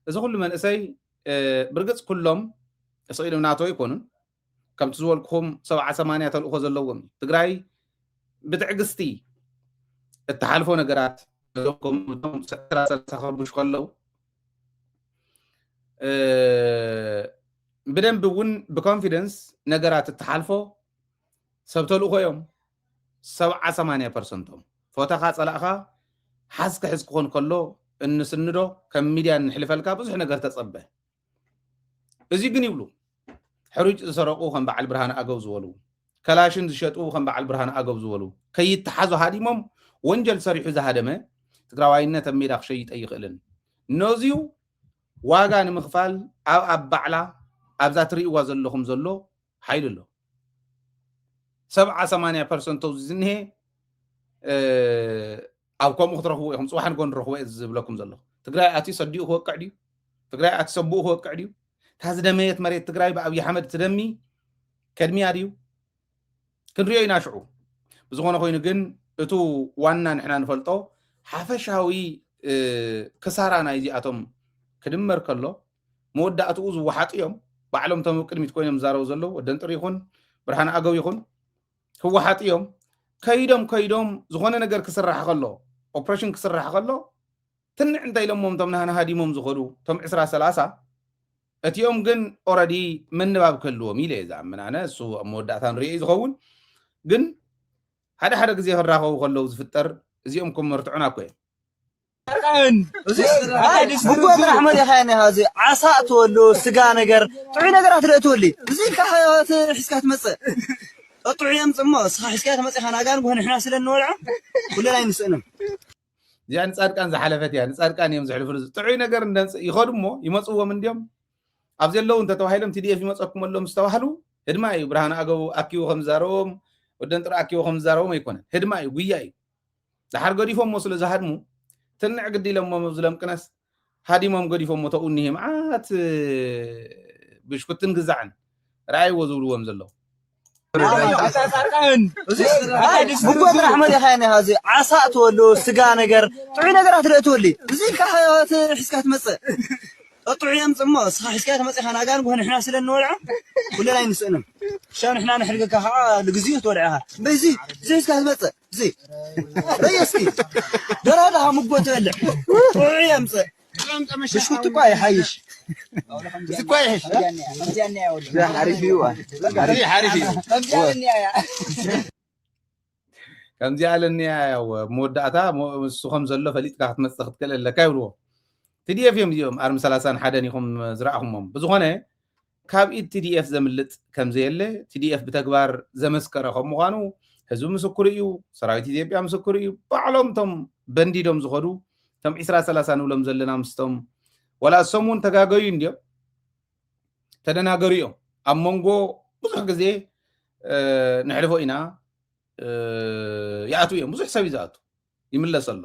እዚ ኩሉ መንእሰይ፣ እ፣ ብርግፅ ኩሎም ስቕ ኢሎም ናቶ ኣይኮኑን። ከምቲ ዝበልኩኹም ሰብዓ ሰማንያ ተልእኾ ዘለዎም እዩ። ትግራይ ብትዕግስቲ እትሓልፎ ነገራት፣ እቶም ከምኡቶም ዕስራ ሰላሳ ከርብሹ ከለዉ፣ እ፣ ብደንቢ እውን ብኮንፊደንስ ነገራት እትሓልፎ ሰብ ተልእኾ እዮም። ሰብዓ ሰማንያ ፐርሰንቶም፣ ፎተኻ ጸላእኻ፣ ሓዝ ክሕዝ ክኾን ከሎ እንስንዶ፣ ከም ሚድያ እንሕልፈልካ ብዙሕ ነገር ተጸበ። እዚ ግን ይብሉ፣ ሕሩጭ ዝሰረቑ ከም በዓል ብርሃነ ኣገው ዝበሉ፣ ከላሽን ዝሸጡ ከም በዓል ብርሃነ ኣገው ዝበሉ፣ ከይተሓዙ ሃዲሞም፣ ወንጀል ሰሪሑ ዝሃደመ ትግራዋይነት ኣብ ሜዳ ክሸይጥ ኣይኽእልን። ነዚዩ ዋጋ ንምኽፋል ኣብ፣ ኣብ ባዕላ ኣብዛ ትርእይዋ ዘለኹም ዘሎ ሓይሊ ኣሎ። ሰብዓ ሰማንያ ፐርሰንት ኣብዚ ዝንሄ፣ እ፣ ኣብ ከምኡ ክትረኽብዎ ኢኹም። ጽባሕ ንጎ ንረኽቦ እየ ዝብለኩም ዘለኹ። ትግራይ ኣትዩ ሰዲኡ ክወቅዕ ድዩ? ትግራይ ኣትዩ ሰብኡ ክወቅዕ ድዩ? እታ ዝደመየት መሬት ትግራይ ብኣብይ ኣሕመድ ትደሚ ከድምያ ድዩ? ክንሪኦ ኢና ሽዑ። ብዝኾነ ኮይኑ ግን፣ እቱ ዋና ንሕና ንፈልጦ ሓፈሻዊ፣ እ፣ ክሳራ ናይዚኣቶም ክድመር ከሎ፣ መወዳእትኡ ዝወሓጡ እዮም። ባዕሎም እቶም ኣብ ቅድሚት ኮይኖም ዝዛረቡ ዘለዉ፣ ወደንጥር ይኹን ብርሃነ ኣገው ይኹን፣ ክወሓጡ እዮም። ከይዶም፣ ከይዶም ዝኾነ ነገር ክስራሕ ከሎ፣ ኦፕሬሽን ክስራሕ ከሎ፣ ትንዕ እንታይ ኢሎሞም እቶም ናህና ሃዲሞም ዝኸዱ፣ እቶም ዕስራ ሰላሳ፣ እቲኦም ግን ኦረዲ ምንባብ ክህልዎም ኢለ እየ ዝኣምን ኣነ። እሱ ኣብ መወዳእታ ንሪኦ እዩ ዝኸውን። ግን ሓደ ሓደ ግዜ ክራኸቡ ከለዉ ዝፍጠር፣ እዚኦም ከም መርትዑና እኮ እዮም። እዚ ብጎ ጥራሕ መሪኻዮ እኒኻ፣ እዚ ዓሳ እትወሉ፣ ስጋ ነገር፣ ጥዑይ ነገራት ዶ እትወሊ? እዚ ኢልካ ሒዝካ ትመጽእ። ጥዑይ የምጽእ እሞ፣ እስኻ ሒዝካ ትመጽእ ኢኻ፣ ናጋን ጉህን ንሕና ስለ እንበልዖ፣ ኩለን ኣይንስእንን። እዚኣ ንጻድቃን ዝሓለፈት እያ፣ ንጻድቃን እዮም ዝሕልፍሉ። ጥዑይ ነገር እንደምጽእ ይኸዱ እሞ፣ ይመጽዎም እንድዮም። ኣብ ዘለዉ እንተተባሂሎም፣ ቲ ዲ ኤፍ ይመጸኩም ኣሎ ምስ ተባህሉ፣ ህድማ እዩ። ብርሃነ ኣገው ኣኪቡ ከም ዝዛረቦም፣ ወደንጥር ኣኪቡ ከም ዝዛረቦም ኣይኮነን። ህድማ እዩ፣ ጉያ እዩ። ደሓር ገዲፎሞ ስለ ዝሃድሙ፣ ትንዕ ግዲ ኢሎሞ ዝለምቅነስ፣ ሃዲሞም ገዲፎሞ ተኡ እኒሄ መዓት ብሽኩትን ግዛዕን ረኣይዎ ዝብልዎም ዘለዉ። እዚ ብጎ ጥራሕ መሪኻዮ እኒኻ፣ እዚ ዓሳ እትወሉ፣ ስጋ ነገር፣ ጥዑይ ነገራት ዶ እትወሊ? እዚ ኢልካ ሒዝካ ትመጽእ። ጥዑይ የምጽእ እሞ፣ እስኻ ሒዝካ ትመጽእ ኢኻ፣ ናጋን ጉህን ንሕና ስለ እንበልዖ፣ ኩለን ኣይንስእንን። ሻ ንሕና ንሕድገካ ከዓ፣ ንግዚኡ ትበልዕ ኢኻ። እምበይ እዚ፣ እዚ ሒዝካ ትመጽእ፣ እዚ። በይ እስኪ። ደራዳ ምጎ ትበልዕ። ጥዑይ የምጽእ። ብሽኩቲ እኳ ይሓይሽ። እዚ እኮ ይሕሽ። ከምዚኣ እኒኣ፣ ከምዚኣ እኒኣ፣ ወዲ። እዚ ሓሪፍ እዩ። እዚ ሓሪፍ እዩ። ከምዚኣ እኒኣ እያ። ከምዚኣ ኣለኒ እያ። ያው መወዳእታ ሞ-፣ እሱ ከም ዘሎ ፈሊጥካ ክትመጽእ ክትክእል ኣለካ ይብልዎ። ቲ ዲ ኤፍ እዮም እዚኦም ኣርሚ ሰላሳን ሓደን ኢኹም ዝረኣኹሞም። ብዝኾነ ካብ ኢድ ቲ ዲ ኤፍ ዘምልጥ ከም ዘየለ ቲ ዲ ኤፍ ብተግባር ዘመስከረ ከም ምዃኑ ህዝቢ ምስክሩ እዩ። ሰራዊት ኢትዮጵያ ምስክሩ እዩ። ባዕሎም እቶም በንዲዶም ዝኸዱ እቶም ዒስራ ሰላሳ ንብሎም ዘለና ምስቶም ዋላ እሶም እውን ተጋገዩ እንድዮም ተደናገሩ እዮም። ኣብ መንጎ ብዙሕ ግዜ፣ እ፣ ነሕልፎ ኢና፣ እ፣ ይኣትዉ እዮም። ብዙሕ ሰብ እዩ ዝኣቱ፣ ይምለስ ኣሎ።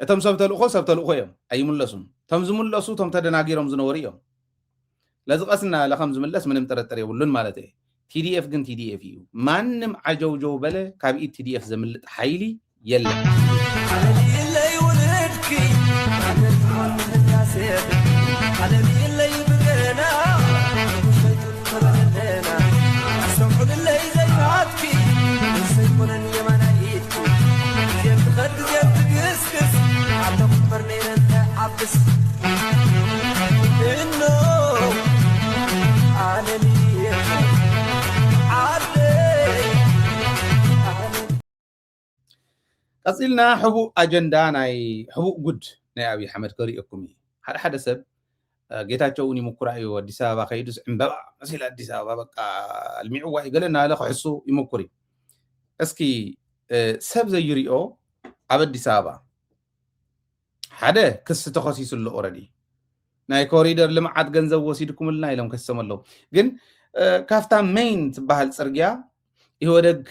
እቶም ሰብ ተልእኾ፣ ሰብ ተልእኾ እዮም፣ ኣይምለሱን። እቶም ዝምለሱ፣ እቶም ተደናጊሮም ዝነበሩ እዮም። ስለዚ ቀስ እናበለ ከም ዝምለስ ምንም ጥርጥር የብሉን ማለት እየ። ቲ ዲ ኤፍ ግን ቲ ዲ ኤፍ እዩ። ማንም ዓጀውጀው በለ፣ ካብ ኢድ ቲ ዲ ኤፍ ዘምልጥ ሓይሊ የለን። ዓለምለይ ውልድኪ፣ ዓለም ትኾን ህዳሴ፣ ዓለምለይ ብገና፣ ሙሸይቱን ተበለለና፣ ሰምዑልለይ ዘይናትኪ፣ ዘይኮነን የማናይ ኢድኪ፣ ዜም ትኸድ ዜም ትግስግስ፣ ኣለኹ እምበር ነይረ እንታይ ዓብስ፣ እኖ ዓለምየ፣ ዓደይ፣ ዓለም ቀጺልና ሕቡእ ኣጀንዳ ናይ ሕቡእ ጉድ ናይ ኣብይ ኣሕመድ ከርእየኩም እዩ። ሓደ ሓደ ሰብ፣ እ፣ ጌታቸው እውን ይምኩራ እዩ። ኣዲስ ኣበባ ከይዱስ ዕምበባ መሲል ኣዲስ ኣበባ በቃ ኣልሚዕዋ እዩ ገለ እናበለ ክሕሱ ይምኩር እዩ። እስኪ፣ እ፣ ሰብ ዘይርእዮ ኣብ ኣዲስ ኣበባ ሓደ ክሲ ተኸሲሱ ኣሎ ኦረዲ። ናይ ኮሪደር ልምዓት ገንዘብ ወሲድኩምልና ኢሎም ከሲሶም ኣለዉ። ግን፣ እ፣ ካፍታ ሜይን ትበሃል ጽርግያ ኢህወደግ፣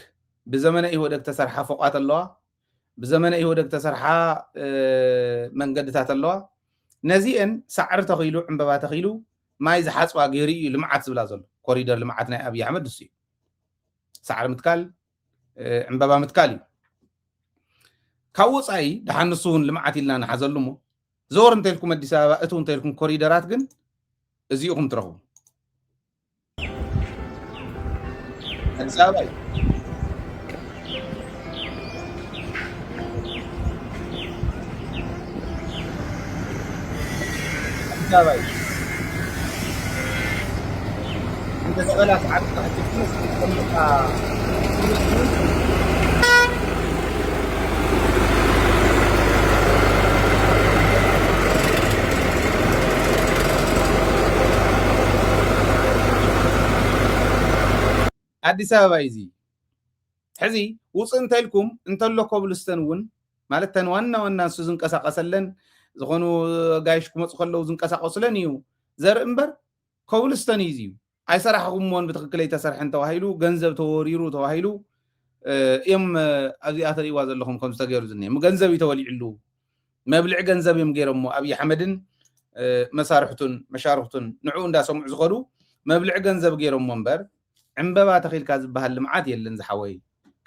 ብዘመነ ኢህወደግ ተሰርሓ ፎቋት ኣለዋ፣ ብዘመነ ኢህወደግ ተሰርሓ፣ እ፣ መንገድታት ኣለዋ። ነዚአን ሳዕሪ ተኺሉ፣ ዕምበባ ተኺሉ፣ ማይ ዝሓፅባ ገይሩ እዩ ልምዓት ዝብላ ዘሎ። ኮሪደር ልምዓት ናይ ኣብይ ኣሕመድ ንሱ እዩ። ሳዕሪ ምትካል፣ እ፣ ዕምበባ ምትካል እዩ። ካብ ወፃኢ ደሓን ንሱ እውን ልምዓት ኢልና ንሓዘሉ እሞ፣ ዘወር እንተኢልኩም ኣዲስ ኣበባ፣ እትው እንተኢልኩም ኮሪደራት ግን እዚኡ ኢኹም ትረኽቡ። ኣዲስ ኣበባ እዩ። ኣዲስ ኣበባ እዩ። እንተ ዝበላ ሰዓት ክትሕትት ትመስል፣ ትፈልጣ። ኣዲስ ኣበባ እዩ እዚ። ሕዚ ውፅእ እንተልኩም እንተሎ ኮብልስተን እውን ማለት ተን ዋና ዋና ንሱ ዝንቀሳቀሰለን ዝኾኑ ጋይሽ ክመፁ ከለዉ ዝንቀሳቀሱለን እዩ ዘርኢ እምበር ኮብልስተን እዩ እዚ እዩ። ኣይሰራሕኹምዎን ብትክክል ኣይተሰርሐን ተባሂሉ ገንዘብ ተወሪሩ ተባሂሉ፣ እ፣ እዮም፣ እ፣ ኣብዚኣ ተርእይዋ ዘለኹም ከምዚ ተገይሩ ዝኒሀ። ገንዘብ እዩ ተወሊዕሉ። መብልዒ ገንዘብ እዮም ገይሮሞ። ኣብይ ኣሕመድን፣ እ፣ መሳርሕቱን መሻርኽቱን ንዕኡ እንዳሰምዑ ዝኸዱ መብልዒ ገንዘብ ገይሮሞ እምበር ዕምበባ ተኺልካ ዝበሃል ልምዓት የለን ዝሓወይ።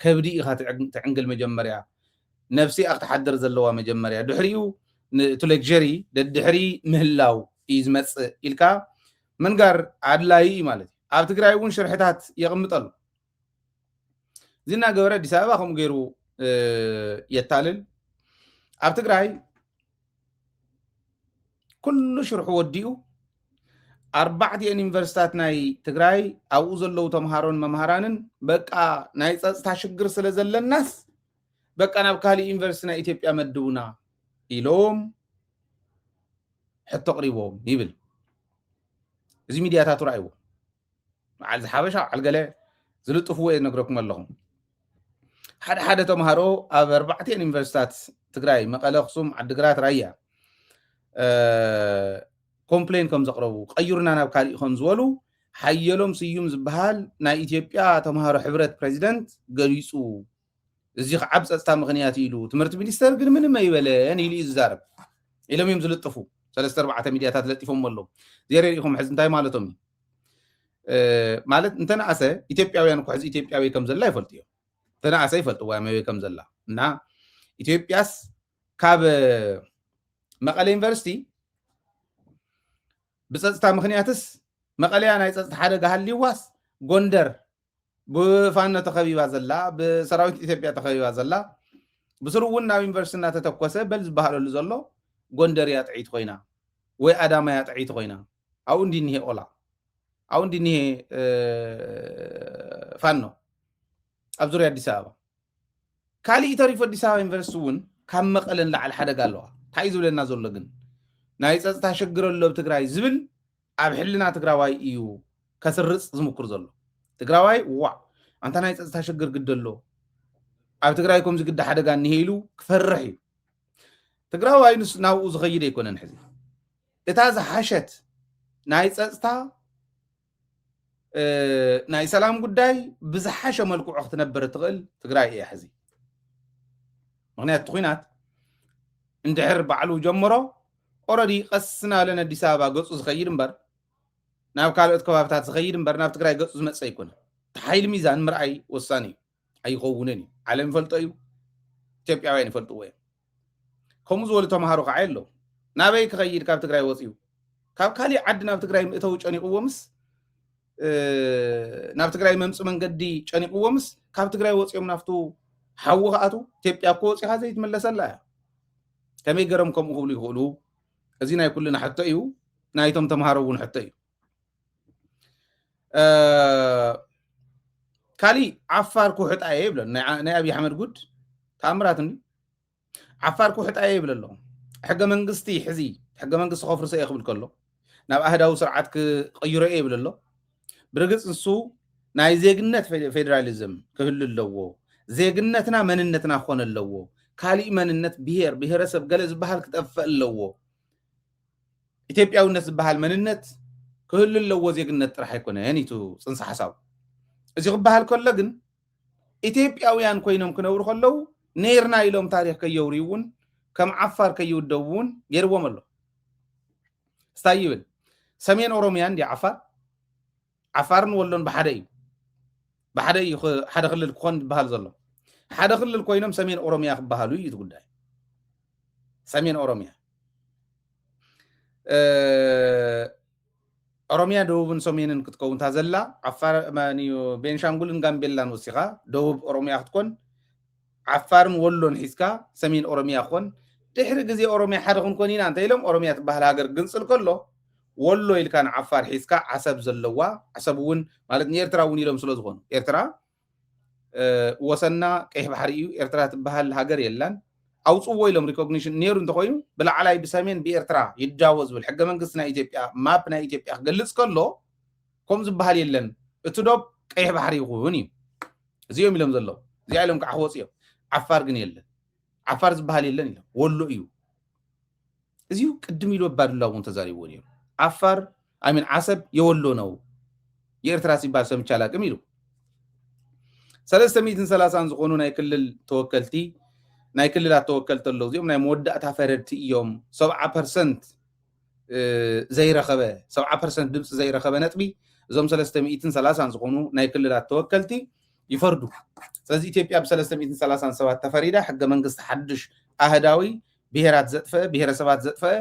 ከብዲ ኢኻ ትዕግ-፣ ትዕንግል መጀመርያ። ነፍሲ እያ ክትሓድር ዘለዋ መጀመርያ። ድሕሪኡ ን-፣ እቲ ሌግዠሪ ደድሕሪ ምህላው እዩ ዝመጽእ ኢልካ ምንጋር ኣድላዪ እዩ ማለት እዩ። ኣብ ትግራይ እውን ሽርሕታት የቕምጥ ኣሎ። እዚ እናገበረ ኣዲስ ኣበባ ከምኡ ገይሩ፣ እ፣ የታልል። ኣብ ትግራይ ኩሉ ሽርሑ ወዲኡ ኣርባዕቲኤን ዩኒቨርሲታት ናይ ትግራይ ኣብኡ ዘለዉ ተምሃሮን መምሃራንን በቃ ናይ ጸጥታ ሽግር ስለ ዘለናስ በቃ ናብ ካሊእ ዩኒቨርሲቲ ናይ ኢትዮጵያ መድቡና ኢሎም ሕቶ ኣቕሪቦም ይብል። እዚ ሚድያታቱ ረኣይዎ። በዓል ዝሓበሻ፣ በዓል ገለ ዝልጥፍዎ እየ ዝነግረኩም ኣለኹ። ሓደ ሓደ ተምሃሮ ኣብ ኣርባዕቲኤን ዩኒቨርሲታት ትግራይ፣ መቐለ፣ ኣኽሱም፣ ዓዲግራት፣ ራያ፣ እ፣ ኮምፕሌን ከም ዘቕረቡ፣ ቀይሩና ናብ ካሊእ ከም ዝበሉ ሓየሎም ስዩም ዝበሃል ናይ ኢትዮጵያ ተምሃሮ ሕብረት ፕሬዚደንት ገሊጹ። እዚ ከዓ ብፀጥታ ምኽንያት ኢሉ፣ ትምህርቲ ሚኒስተር ግን ምንም ኣይበለን ኢሉ እዩ ዝዛረብ ኢሎም እዮም ዝልጥፉ። ሰለስተ ኣርባዕተ ሚድያታት ለጢፎም ኣለዉ። ዜሮ ሪኢኹም ሕዚ እንታይ ማለቶም እዩ? እ፣ ማለት እንተነኣሰ ኢትዮጵያውያን እኮ ሕዚ ኢትዮጵያዊ ከም ዘላ ይፈልጡ እዮም። እንተነኣሰ ይፈልጥዋ መበይ ከም ዘላ። እና ኢትዮጵያስ ካብ መቐለ ዩኒቨርሲቲ ብፀጥታ ምኽንያትስ መቐለያ ናይ ፀጥታ ሓደጋ ሃልይዋስ ጎንደር ብፋኖ ተኸቢባ ዘላ፣ ብሰራዊት ኢትዮጵያ ተኸቢባ ዘላ፣ ብስሩ እውን ናብ ዩኒቨርሲቲ እናተተኮሰ በል ዝበሃለሉ ዘሎ ጎንደር እያ ጥዕይቲ ኮይና። ወይ ኣዳማያ ጥዕይቲ ኮይና ኣብኡ እንዲ እኒሄ ኦላ ኣብኡ እንዲ እኒሄ ፋኖ ኣብ ዙርያ ኣዲስ ኣበባ። ካሊእ ተሪፉ ኣዲስ ኣበባ ዩኒቨርሲቲ እውን ካብ መቐለ ንላዕሊ ሓደጋ ኣለዋ። እንታይ እዩ ዝብለና ዘሎ ግን? ናይ ፀፅታ ሽግር ኣሎ ኣብ ትግራይ ዝብል ኣብ ሕልና ትግራዋይ እዩ ከስርፅ ዝምኩር ዘሎ። ትግራዋይ ዋዕ ኣንታ ናይ ፀፅታ ሽግር ግደ ኣሎ ኣብ ትግራይ ከምዚ ግደ ሓደጋ እኒሄ ኢሉ ክፈርሕ እዩ። ትግራዋይ ንስ ናብኡ ዝኸይድ ኣይኮነን። ሕዚ እታ ዝሓሸት ናይ ፀፅታ ናይ ሰላም ጉዳይ ብዝሓሸ መልክዑ ክትነብር እትኽእል ትግራይ እያ ሕዚ። ምክንያቱ ኩናት እንድሕር ባዕሉ ጀምሮ ኦረዲ ቀስ እናበለ ኣዲስ ኣበባ ገፁ ዝኸይድ እምበር ናብ ካልኦት ከባብታት ዝኸይድ እምበር ናብ ትግራይ ገፁ ዝመፀ ኣይኮነ። እቲ ሓይሊ ሚዛን ምርኣይ ወሳኒ እዩ። ኣይኸውንን እዩ። ዓለም ይፈልጦ እዩ። ኢትዮጵያውያን ይፈልጥዎ እዮም። ከምኡ ዝበሉ ተምሃሮ ከዓ የለው። ናበይ ክኸይድ ካብ ትግራይ ወፅዩ? ካብ ካሊእ ዓዲ ናብ ትግራይ ምእተው ጨኒቕዎምስ ናብ ትግራይ መምፅ መንገዲ ጨኒቕዎምስ ካብ ትግራይ ወፂኦም ናብቱ ሓዊ ክኣቱ ኢትዮጵያ እኮ ወፂኻ ዘይትመለሰላ እያ። ከመይ ገሮም ከምኡ ክብሉ ይኽእሉ? እዚ ናይ ኩልና ሕቶ እዩ። ናይቶም ተምሃሮ እውን ሕቶ እዩ። ካሊእ ዓፋር ኩሕጣየ ይብለን ናይ ኣብይ ኣሕመድ ጉድ ተኣምራት እንዲ ዓፋር ኩሕጣየ ይብል ኣሎ። ሕገ መንግስቲ ሕዚ ሕገ መንግስቲ ከፍርሶ እየ ክብል ከሎ ናብ ኣህዳዊ ስርዓት ክቕይሮ እየ ይብል ኣሎ። ብርግፅ ንሱ ናይ ዜግነት ፌዴራሊዝም ክህሉ ኣለዎ። ዜግነትና መንነትና ክኾነ ኣለዎ። ካሊእ መንነት ብሄር ብሄረሰብ ገለ ዝበሃል ክጠፍእ ኣለዎ። ኢትዮጵያውነት ዝበሃል መንነት ክህሉ ኣለዎ ዜግነት ጥራሕ ኣይኮነን እዩ ጽንሰ ሓሳቡ። እዚ ክበሃል ከሎ ግን ኢትዮጵያውያን ኮይኖም ክነብሩ ከለዉ ነይርና ኢሎም ታሪኽ ከየውርዩ እውን ከም ዓፋር ከይውደቡ እውን ገይርዎም ኣሎ። ስታይ ይብል ሰሜን ኦሮሚያ እንዲ ዓፋር ዓፋርን ወሎን ብሓደ እዩ። ብሓደ እዩ ሓደ ክልል ክኾን ዝበሃል ዘሎ። ሓደ ክልል ኮይኖም ሰሜን ኦሮሚያ ክበሃሉ እዩ እቲ ጉዳይ። ሰሜን ኦሮሚያ ኦሮሚያ ደቡብን ሰሜንን ክትከውን እታ ዘላ ዓፋር ቤንሻንጉልን ጋምቤላን ወሲኻ ደቡብ ኦሮሚያ ክትኮን ዓፋርን ወሎን ሒዝካ ሰሜን ኦሮሚያ ክኾን ድሕሪ ግዜ ኦሮሚያ ሓደ ክንኮን ኢና እንተ ኢሎም ኦሮሚያ ትበሃል ሃገር ግንፅል ከሎ ወሎ ኢልካ ንዓፋር ሒዝካ ዓሰብ ዘለዋ ዓሰብ እውን ማለት ንኤርትራ እውን ኢሎም ስለ ዝኾኑ ኤርትራ ወሰና ቀይሕ ባሕሪ እዩ። ኤርትራ ትበሃል ሃገር የላን። ኣውፅዎ ኢሎም ሪኮግኒሽን ነይሩ እንተኮይኑ ብላዕላይ ብሰሜን ብኤርትራ ይዳወ ዝብል ሕገ መንግስቲ ናይ ኢትዮጵያ ማፕ ናይ ኢትዮጵያ ክገልፅ ከሎ ከም ዝበሃል የለን። እቲ ዶብ ቀይሕ ባሕሪ ይኹን እዩ እዚኦም ኢሎም ዘለዉ እዚኣ ኢሎም ከዓ ክወፁ እዮም። ዓፋር ግን የለን። ዓፋር ዝበሃል የለን ኢሎም ወሎ እዩ። እዚዩ ቅድም ኢሉ ኣባዱላ እውን ተዛሪብዎ ነይሩ። ዓፋር ኣሚን ዓሰብ የወሎ ነው የኤርትራ ሲባል ሰምቼ ኣላቅም ኢሉ። ሰለስተ ሚእትን ሰላሳን ዝኾኑ ናይ ክልል ተወከልቲ ናይ ክልላት ተወከልቲ ኣለዉ። እዚኦም ናይ መወዳእታ ፈረድቲ እዮም። ሰብዓ ፐርሰንት ዘይረኸበ ሰብዓ ፐርሰንት ድምፂ ዘይረኸበ ነጥቢ እዞም ሰለስተ ሚእትን ሰላሳን ዝኾኑ ናይ ክልላት ተወከልቲ ይፈርዱ። ስለዚ ኢትዮጵያ ብሰለስተ ሚእትን ሰላሳን ሰባት ተፈሪዳ ሕገ መንግስቲ ሓድሽ ኣህዳዊ ብሄራት ዘጥፈአ ብሄረሰባት ዘጥፈአ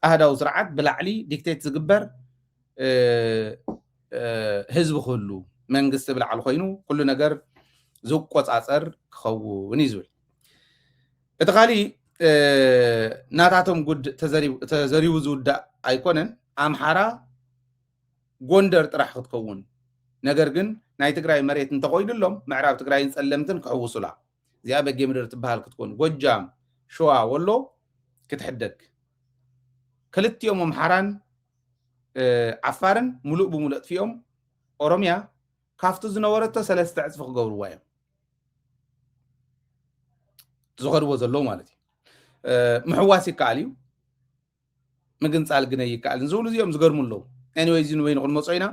ኣህዳዊ ስርዓት ብላዕሊ ዲክቴት ዝግበር ህዝቢ ክህሉ መንግስቲ ብላዕሊ ኮይኑ ኩሉ ነገር ዝቆፃፀር ክኸውን እዩ ዝብል። እቲ ካሊእ ናታቶም ጉድ ተዘሪቡ ዝውዳእ ኣይኮነን። ኣምሓራ ጎንደር ጥራሕ ክትከውን ነገር ግን ናይ ትግራይ መሬት እንተኮይኑሎም ምዕራብ ትግራይን ፀለምትን ክሕውሱላ እዚኣ በጌ ምድር ትበሃል ክትኮን ጎጃም ሸዋ ወሎ ክትሕደግ ክልቲኦም ኣምሓራን ዓፋርን ሙሉእ ብሙሉእ ኣጥፊኦም ኦሮሚያ ካብቲ ዝነበረቶ ሰለስተ ዕፅፊ ክገብርዋ እዮም። ዝኸድዎ ዘለዉ ማለት እዩ። ምሕዋስ ይከኣል እዩ፣ ምግንፃል ግን ኣይከኣልን ዝብሉ እዚኦም ዝገርሙ ኣለዉ። ኤኒወይ እዚ ንበይኑ ክንመፆ ኢና።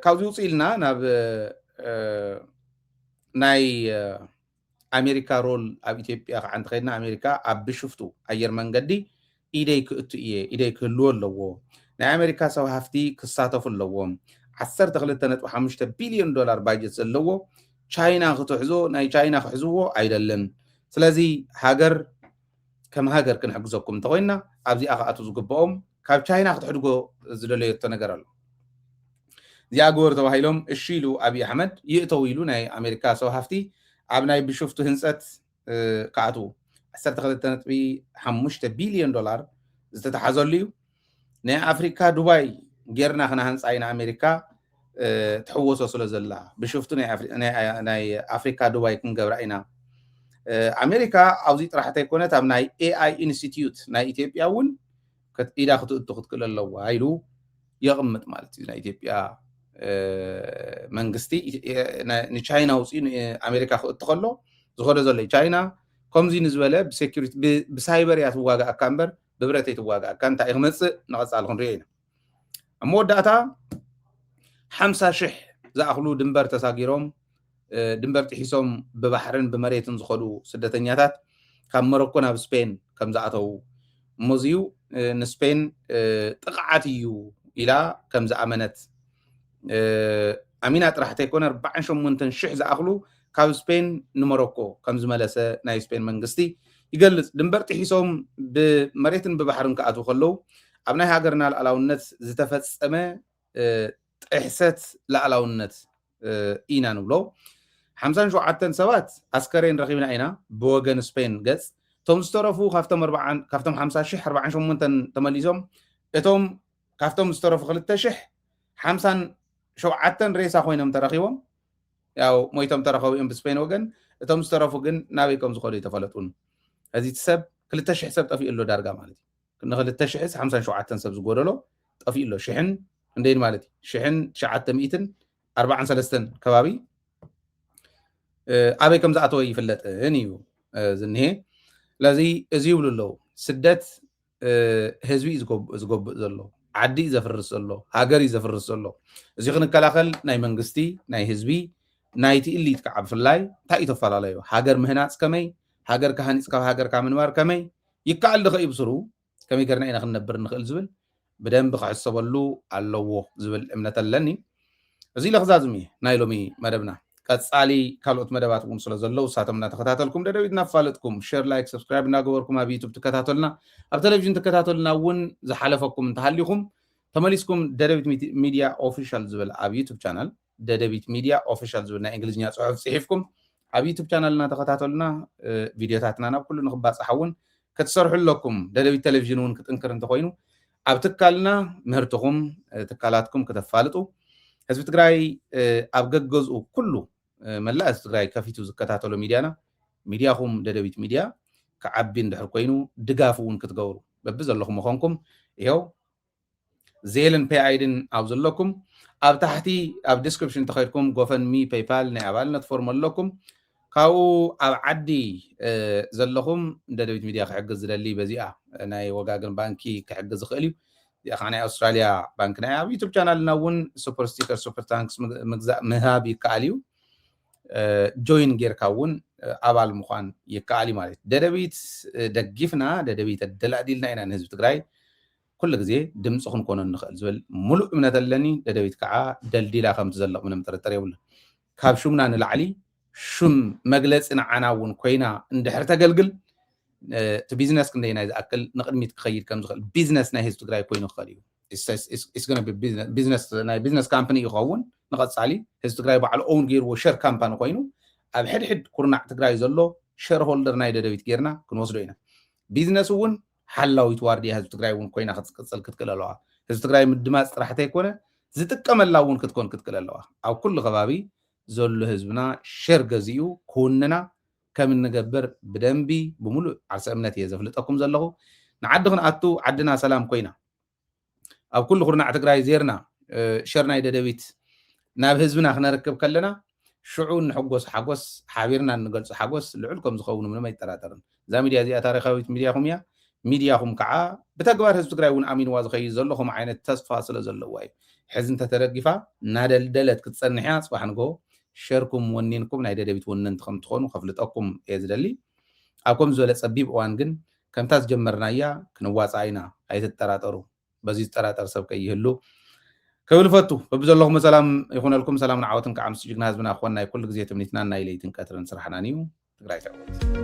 ካብዚ ውፅእ ኢልና ናብ ናይ ኣሜሪካ ሮል ኣብ ኢትዮጵያ ከዓ እንተኸድና ኣሜሪካ ኣብ ብሽፍቱ ኣየር መንገዲ ኢደይ ክእቱ እየ፣ ኢደይ ክህልዎ ኣለዎ። ናይ ኣሜሪካ ሰብ ሃፍቲ ክሳተፉ ኣለዎም። ዓሰርተ ክልተ ነጥቢ ሓሙሽተ ቢልዮን ዶላር ባጀት ዘለዎ ቻይና ክትሕዞ ናይ ቻይና ክሕዝዎ ኣይደልን። ስለዚ ሃገር ከም ሃገር ክንሕግዘኩም እንተኮይና ኣብዚኣ ክኣቱ ዝግብኦም ካብ ቻይና ክትሕድጎ ዝደለየቶ ነገር ኣሎ። እዚኣ ግበሩ ተባሂሎም እሺ ኢሉ ኣብይ ኣሕመድ ይእተው ኢሉ ናይ ኣሜሪካ ሰብ ሃፍቲ ኣብ ናይ ብሽፍቱ ህንፀት ክኣትዉ ዓሰርተ ክልተ ነጥቢ ሓሙሽተ ቢልዮን ዶላር ዝተተሓዘሉ እዩ። ናይ ኣፍሪካ ዱባይ ጌርና ክነሃንፃ ኢና፣ ኣሜሪካ ትሕወሶ ስለ ዘላ ብሽፍቱ ናይ ኣፍሪካ ዱባይ ክንገብራ ኢና። ኣሜሪካ ኣብዚ ጥራሕ ተይኮነት ኣብ ናይ ኤኣይ ኢንስቲትዩት ናይ ኢትዮጵያ እውን ኢዳ ክትእቱ ክትክእል ኣለዋ ኢሉ የቕምጥ ማለት እዩ። ናይ ኢትዮጵያ መንግስቲ ንቻይና ውፅኡ ኣሜሪካ ክእቱ ከሎ ዝኸዶ ዘሎ ቻይና ከምዚ ንዝበለ ብሳይበር እያ ትዋጋእካ እምበር ብብረት ኣይትዋጋእካ። እንታይ ክመፅእ ንቐፃሊ ክንሪኦ ኢና። ኣብ መወዳእታ ሓምሳ ሽሕ ዝኣኽሉ ድንበር ተሳጊሮም ድንበር ጥሒሶም ብባሕርን ብመሬትን ዝኸዱ ስደተኛታት ካብ መረኮ ናብ ስፔን ከም ዝኣተዉ እሞ እዚዩ ንስፔን ጥቕዓት እዩ ኢላ ከም ዝኣመነት ኣሚና ጥራሕ ተይኮነ ኣርባዓን ሸሞንተን ሽሕ ዝኣኽሉ ካብ ስፔን ንመረኮ ከም ዝመለሰ ናይ ስፔን መንግስቲ ይገልጽ። ድንበር ጥሒሶም ብመሬትን ብባሕርን ክኣትዉ ከለዉ ኣብ ናይ ሃገርና ሉዓላውነት ዝተፈጸመ ጥሕሰት ሉዓላውነት ኢና ንብሎ። ሓምሳን ሸውዓተን ሰባት ኣስከሬን ረኺብና ኢና ብወገን ስፔን ገጽ። እቶም ዝተረፉ ካብቶም ሓምሳ ሽሕ ኣርባዓን ሸሞንተን ተመሊሶም፣ እቶም ካብቶም ዝተረፉ ክልተ ሽሕ ሓምሳን ሸውዓተን ሬሳ ኮይኖም ተረኺቦም። ያው ሞይቶም ተረኸቡ እዮም ብስፔን ወገን። እቶም ዝተረፉ ግን ናበይ ከም ዝኸዱ ኣይተፈለጡን። እዚ ሰብ ክልተ ሽሕ ሰብ ጠፊኡ ኣሎ ዳርጋ ማለት እዩ። ንክልተ ሽሕስ ሓምሳን ሸውዓተን ሰብ ዝጎደሎ ጠፊኡ ኣሎ። ሽሕን እንደይን ማለት እዩ። ሽሕን ትሽዓተ ሚእትን ኣርባዓን ሰለስተን ከባቢ ኣበይ ከም ዝኣተወ ይፍለጥን እዩ ዝኒሄ። ስለዚ እዚ ይብሉ ኣለዉ፣ ስደት ህዝቢ እዩ ዝጎብእ ዘሎ፣ ዓዲ እዩ ዘፍርስ ዘሎ፣ ሃገር እዩ ዘፍርስ ዘሎ። እዚ ክንከላኸል ናይ መንግስቲ፣ ናይ ህዝቢ፣ ናይቲ ኢሊት ከዓ ብፍላይ እንታይ እዩ ተፈላለዩ? ሃገር ምህናፅ ከመይ? ሃገር ክሃኒፅካ ሃገርካ ምንባር ከመይ ይከኣል? ድኸ እዩ ብስሩ ከመይ ገርና ኢና ክንነብር ንኽእል ዝብል ብደንቢ ክሕሰበሉ ኣለዎ ዝብል እምነት ኣለኒ። እዚ ለኽዛዝም እዩ ናይ ሎሚ መደብና። ቀጻሊ ካልኦት መደባት እውን ስለ ዘለዉ እሳቶም እናተኸታተልኩም ደደቢት እናፋለጥኩም ሸር፣ ላይክ፣ ሰብስክራይብ እናገበርኩም ኣብ ዩቱብ ትከታተሉና፣ ኣብ ቴሌቪዥን ትከታተሉና እውን ዝሓለፈኩም እንተሃሊኹም ተመሊስኩም ደደቢት ሚድያ ኦፊሻል ዝብል ኣብ ዩቱብ ቻናል ደደቢት ሚድያ ኦፊሻል ዝብል ናይ እንግሊዝኛ ጽሑፍ ጽሒፍኩም ኣብ ዩቱብ ቻናልና ተኸታተሉና። ቪድዮታትና ናብ ኩሉ ንክባጻሕ እውን ክትሰርሑ ኣለኩም። ደደቢት ቴሌቪዥን እውን ክጥንክር እንተኮይኑ ኣብ ትካልና ምህርትኹም ትካላትኩም ክተፋልጡ ህዝቢ ትግራይ ኣብ ገገዝኡ ኩሉ መላእ ህዝቢ ትግራይ ከፊቱ ዝከታተሎ ሚድያና ሚድያኹም ደደቢት ሚድያ ክዓቢ እንድሕር ኮይኑ ድጋፍ እውን ክትገብሩ በቢ ዘለኹም ምኾንኩም ይኸው ዜልን ፔኣይድን ኣብ ዘለኩም ኣብ ታሕቲ ኣብ ዲስክሪፕሽን ተኸድኩም ጎፈንሚ ፔይፓል ናይ ኣባልነት ፎርም ኣለኩም። ካብኡ ኣብ ዓዲ ዘለኹም ደደቢት ሚድያ ክሕግዝ ዝደሊ በዚኣ ናይ ወጋግን ባንኪ ክሕግዝ ዝኽእል እዩ። እዚኣ ከዓ ናይ ኣውስትራሊያ ባንክ ናይ ኣብ ዩቱብ ቻናልና እውን ሱፐር ስቲከር ሱፐር ታንክስ ምግዛእ ምህብ ይከኣል እዩ። ጆይን ጌርካ እውን ኣባል ምዃን ይከኣል እዩ ማለት እዩ። ደደቢት ደጊፍና ደደቢት ኣደላዲልና ኢና ንህዝቢ ትግራይ ኩሉ ግዜ ድምፂ ክንኮኖ ንኽእል ዝብል ሙሉእ እምነት ኣለኒ። ደደቢት ከዓ ደልዲላ ከም ትዘልቕ ምንም ጥርጥር የብሉን። ካብ ሹምና ንላዕሊ ሹም መግለፂ ንዓና እውን ኮይና እንድሕር ተገልግል እቲ ቢዝነስ ክንደይናይ ዝኣክል ንቕድሚት ክኸይድ ከም ዝኽእል ቢዝነስ ናይ ህዝቢ ትግራይ ኮይኑ ክኽእል እዩ። ቢዝነስ ናይ ቢዝነስ ካምፓኒ ይኸውን ንቐፃሊ ህዝቢ ትግራይ ባዕሉ ኦውን ገይርዎ ሸር ካምፓኒ ኮይኑ ኣብ ሕድሕድ ኩርናዕ ትግራይ ዘሎ ሸር ሆልደር ናይ ደደቢት ጌርና ክንወስዶ ኢና። ቢዝነስ እውን ሓላዊት ዋርድያ ህዝቢ ትግራይ እውን ኮይና ክትቅፅል ክትክእል ኣለዋ። ህዝቢ ትግራይ ምድማፅ ጥራሕ ተይኮነ ዝጥቀመላ እውን ክትኮን ክትክእል ኣለዋ። ኣብ ኩሉ ከባቢ ዘሎ ህዝብና ሸር ገዚኡ ክውንና ከም እንገብር ብደንቢ ብምሉእ ዓርሰ እምነት እየ ዘፍልጠኩም ዘለኹ። ንዓዲ ክንኣቱ ዓድና ሰላም ኮይና ኣብ ኩሉ ኩርናዕ ትግራይ ዜርና ሸር ናይ ደደቢት ናብ ህዝብና ክነርክብ ከለና ሽዑ እንሕጎስ ሓጎስ ሓቢርና እንገልፁ ሓጎስ ልዑል ከም ዝኸውን ምንም ኣይጠራጠርን። እዛ ሚድያ እዚኣ ታሪካዊት ሚድያኹም እያ። ሚድያኹም ከዓ ብተግባር ህዝቢ ትግራይ እውን ኣሚንዋ ዝኸይድ ዘሎ ከምኡ ዓይነት ተስፋ ስለ ዘለዋ እዩ። ሕዚ እንተተደጊፋ እናደልደለት ክትፀንሕ እያ። ፅባሕ ንግሆ ሸርኩም ወኒንኩም ናይ ደደቢት ወነንቲ ከም ትኾኑ ከፍልጠኩም እየ ዝደሊ። ኣብ ከም ዝበለ ፀቢብ እዋን ግን ከምታ ዝጀመርናያ ክንዋፃእ ኢና፣ ኣይትጠራጠሩ። በዚ ዝጠራጠር ሰብ ከይህሉ ክብል ፈቱ። በብዘለኹም ሰላም ይኹነልኩም። ሰላምን ዓወትን ከዓ ምስ ጅግና ህዝብና ክኾን ናይ ኩሉ ግዜ ትምኒትናን ናይ ለይትን ቀትርን ስራሕናን እዩ። ትግራይ ትዕወት።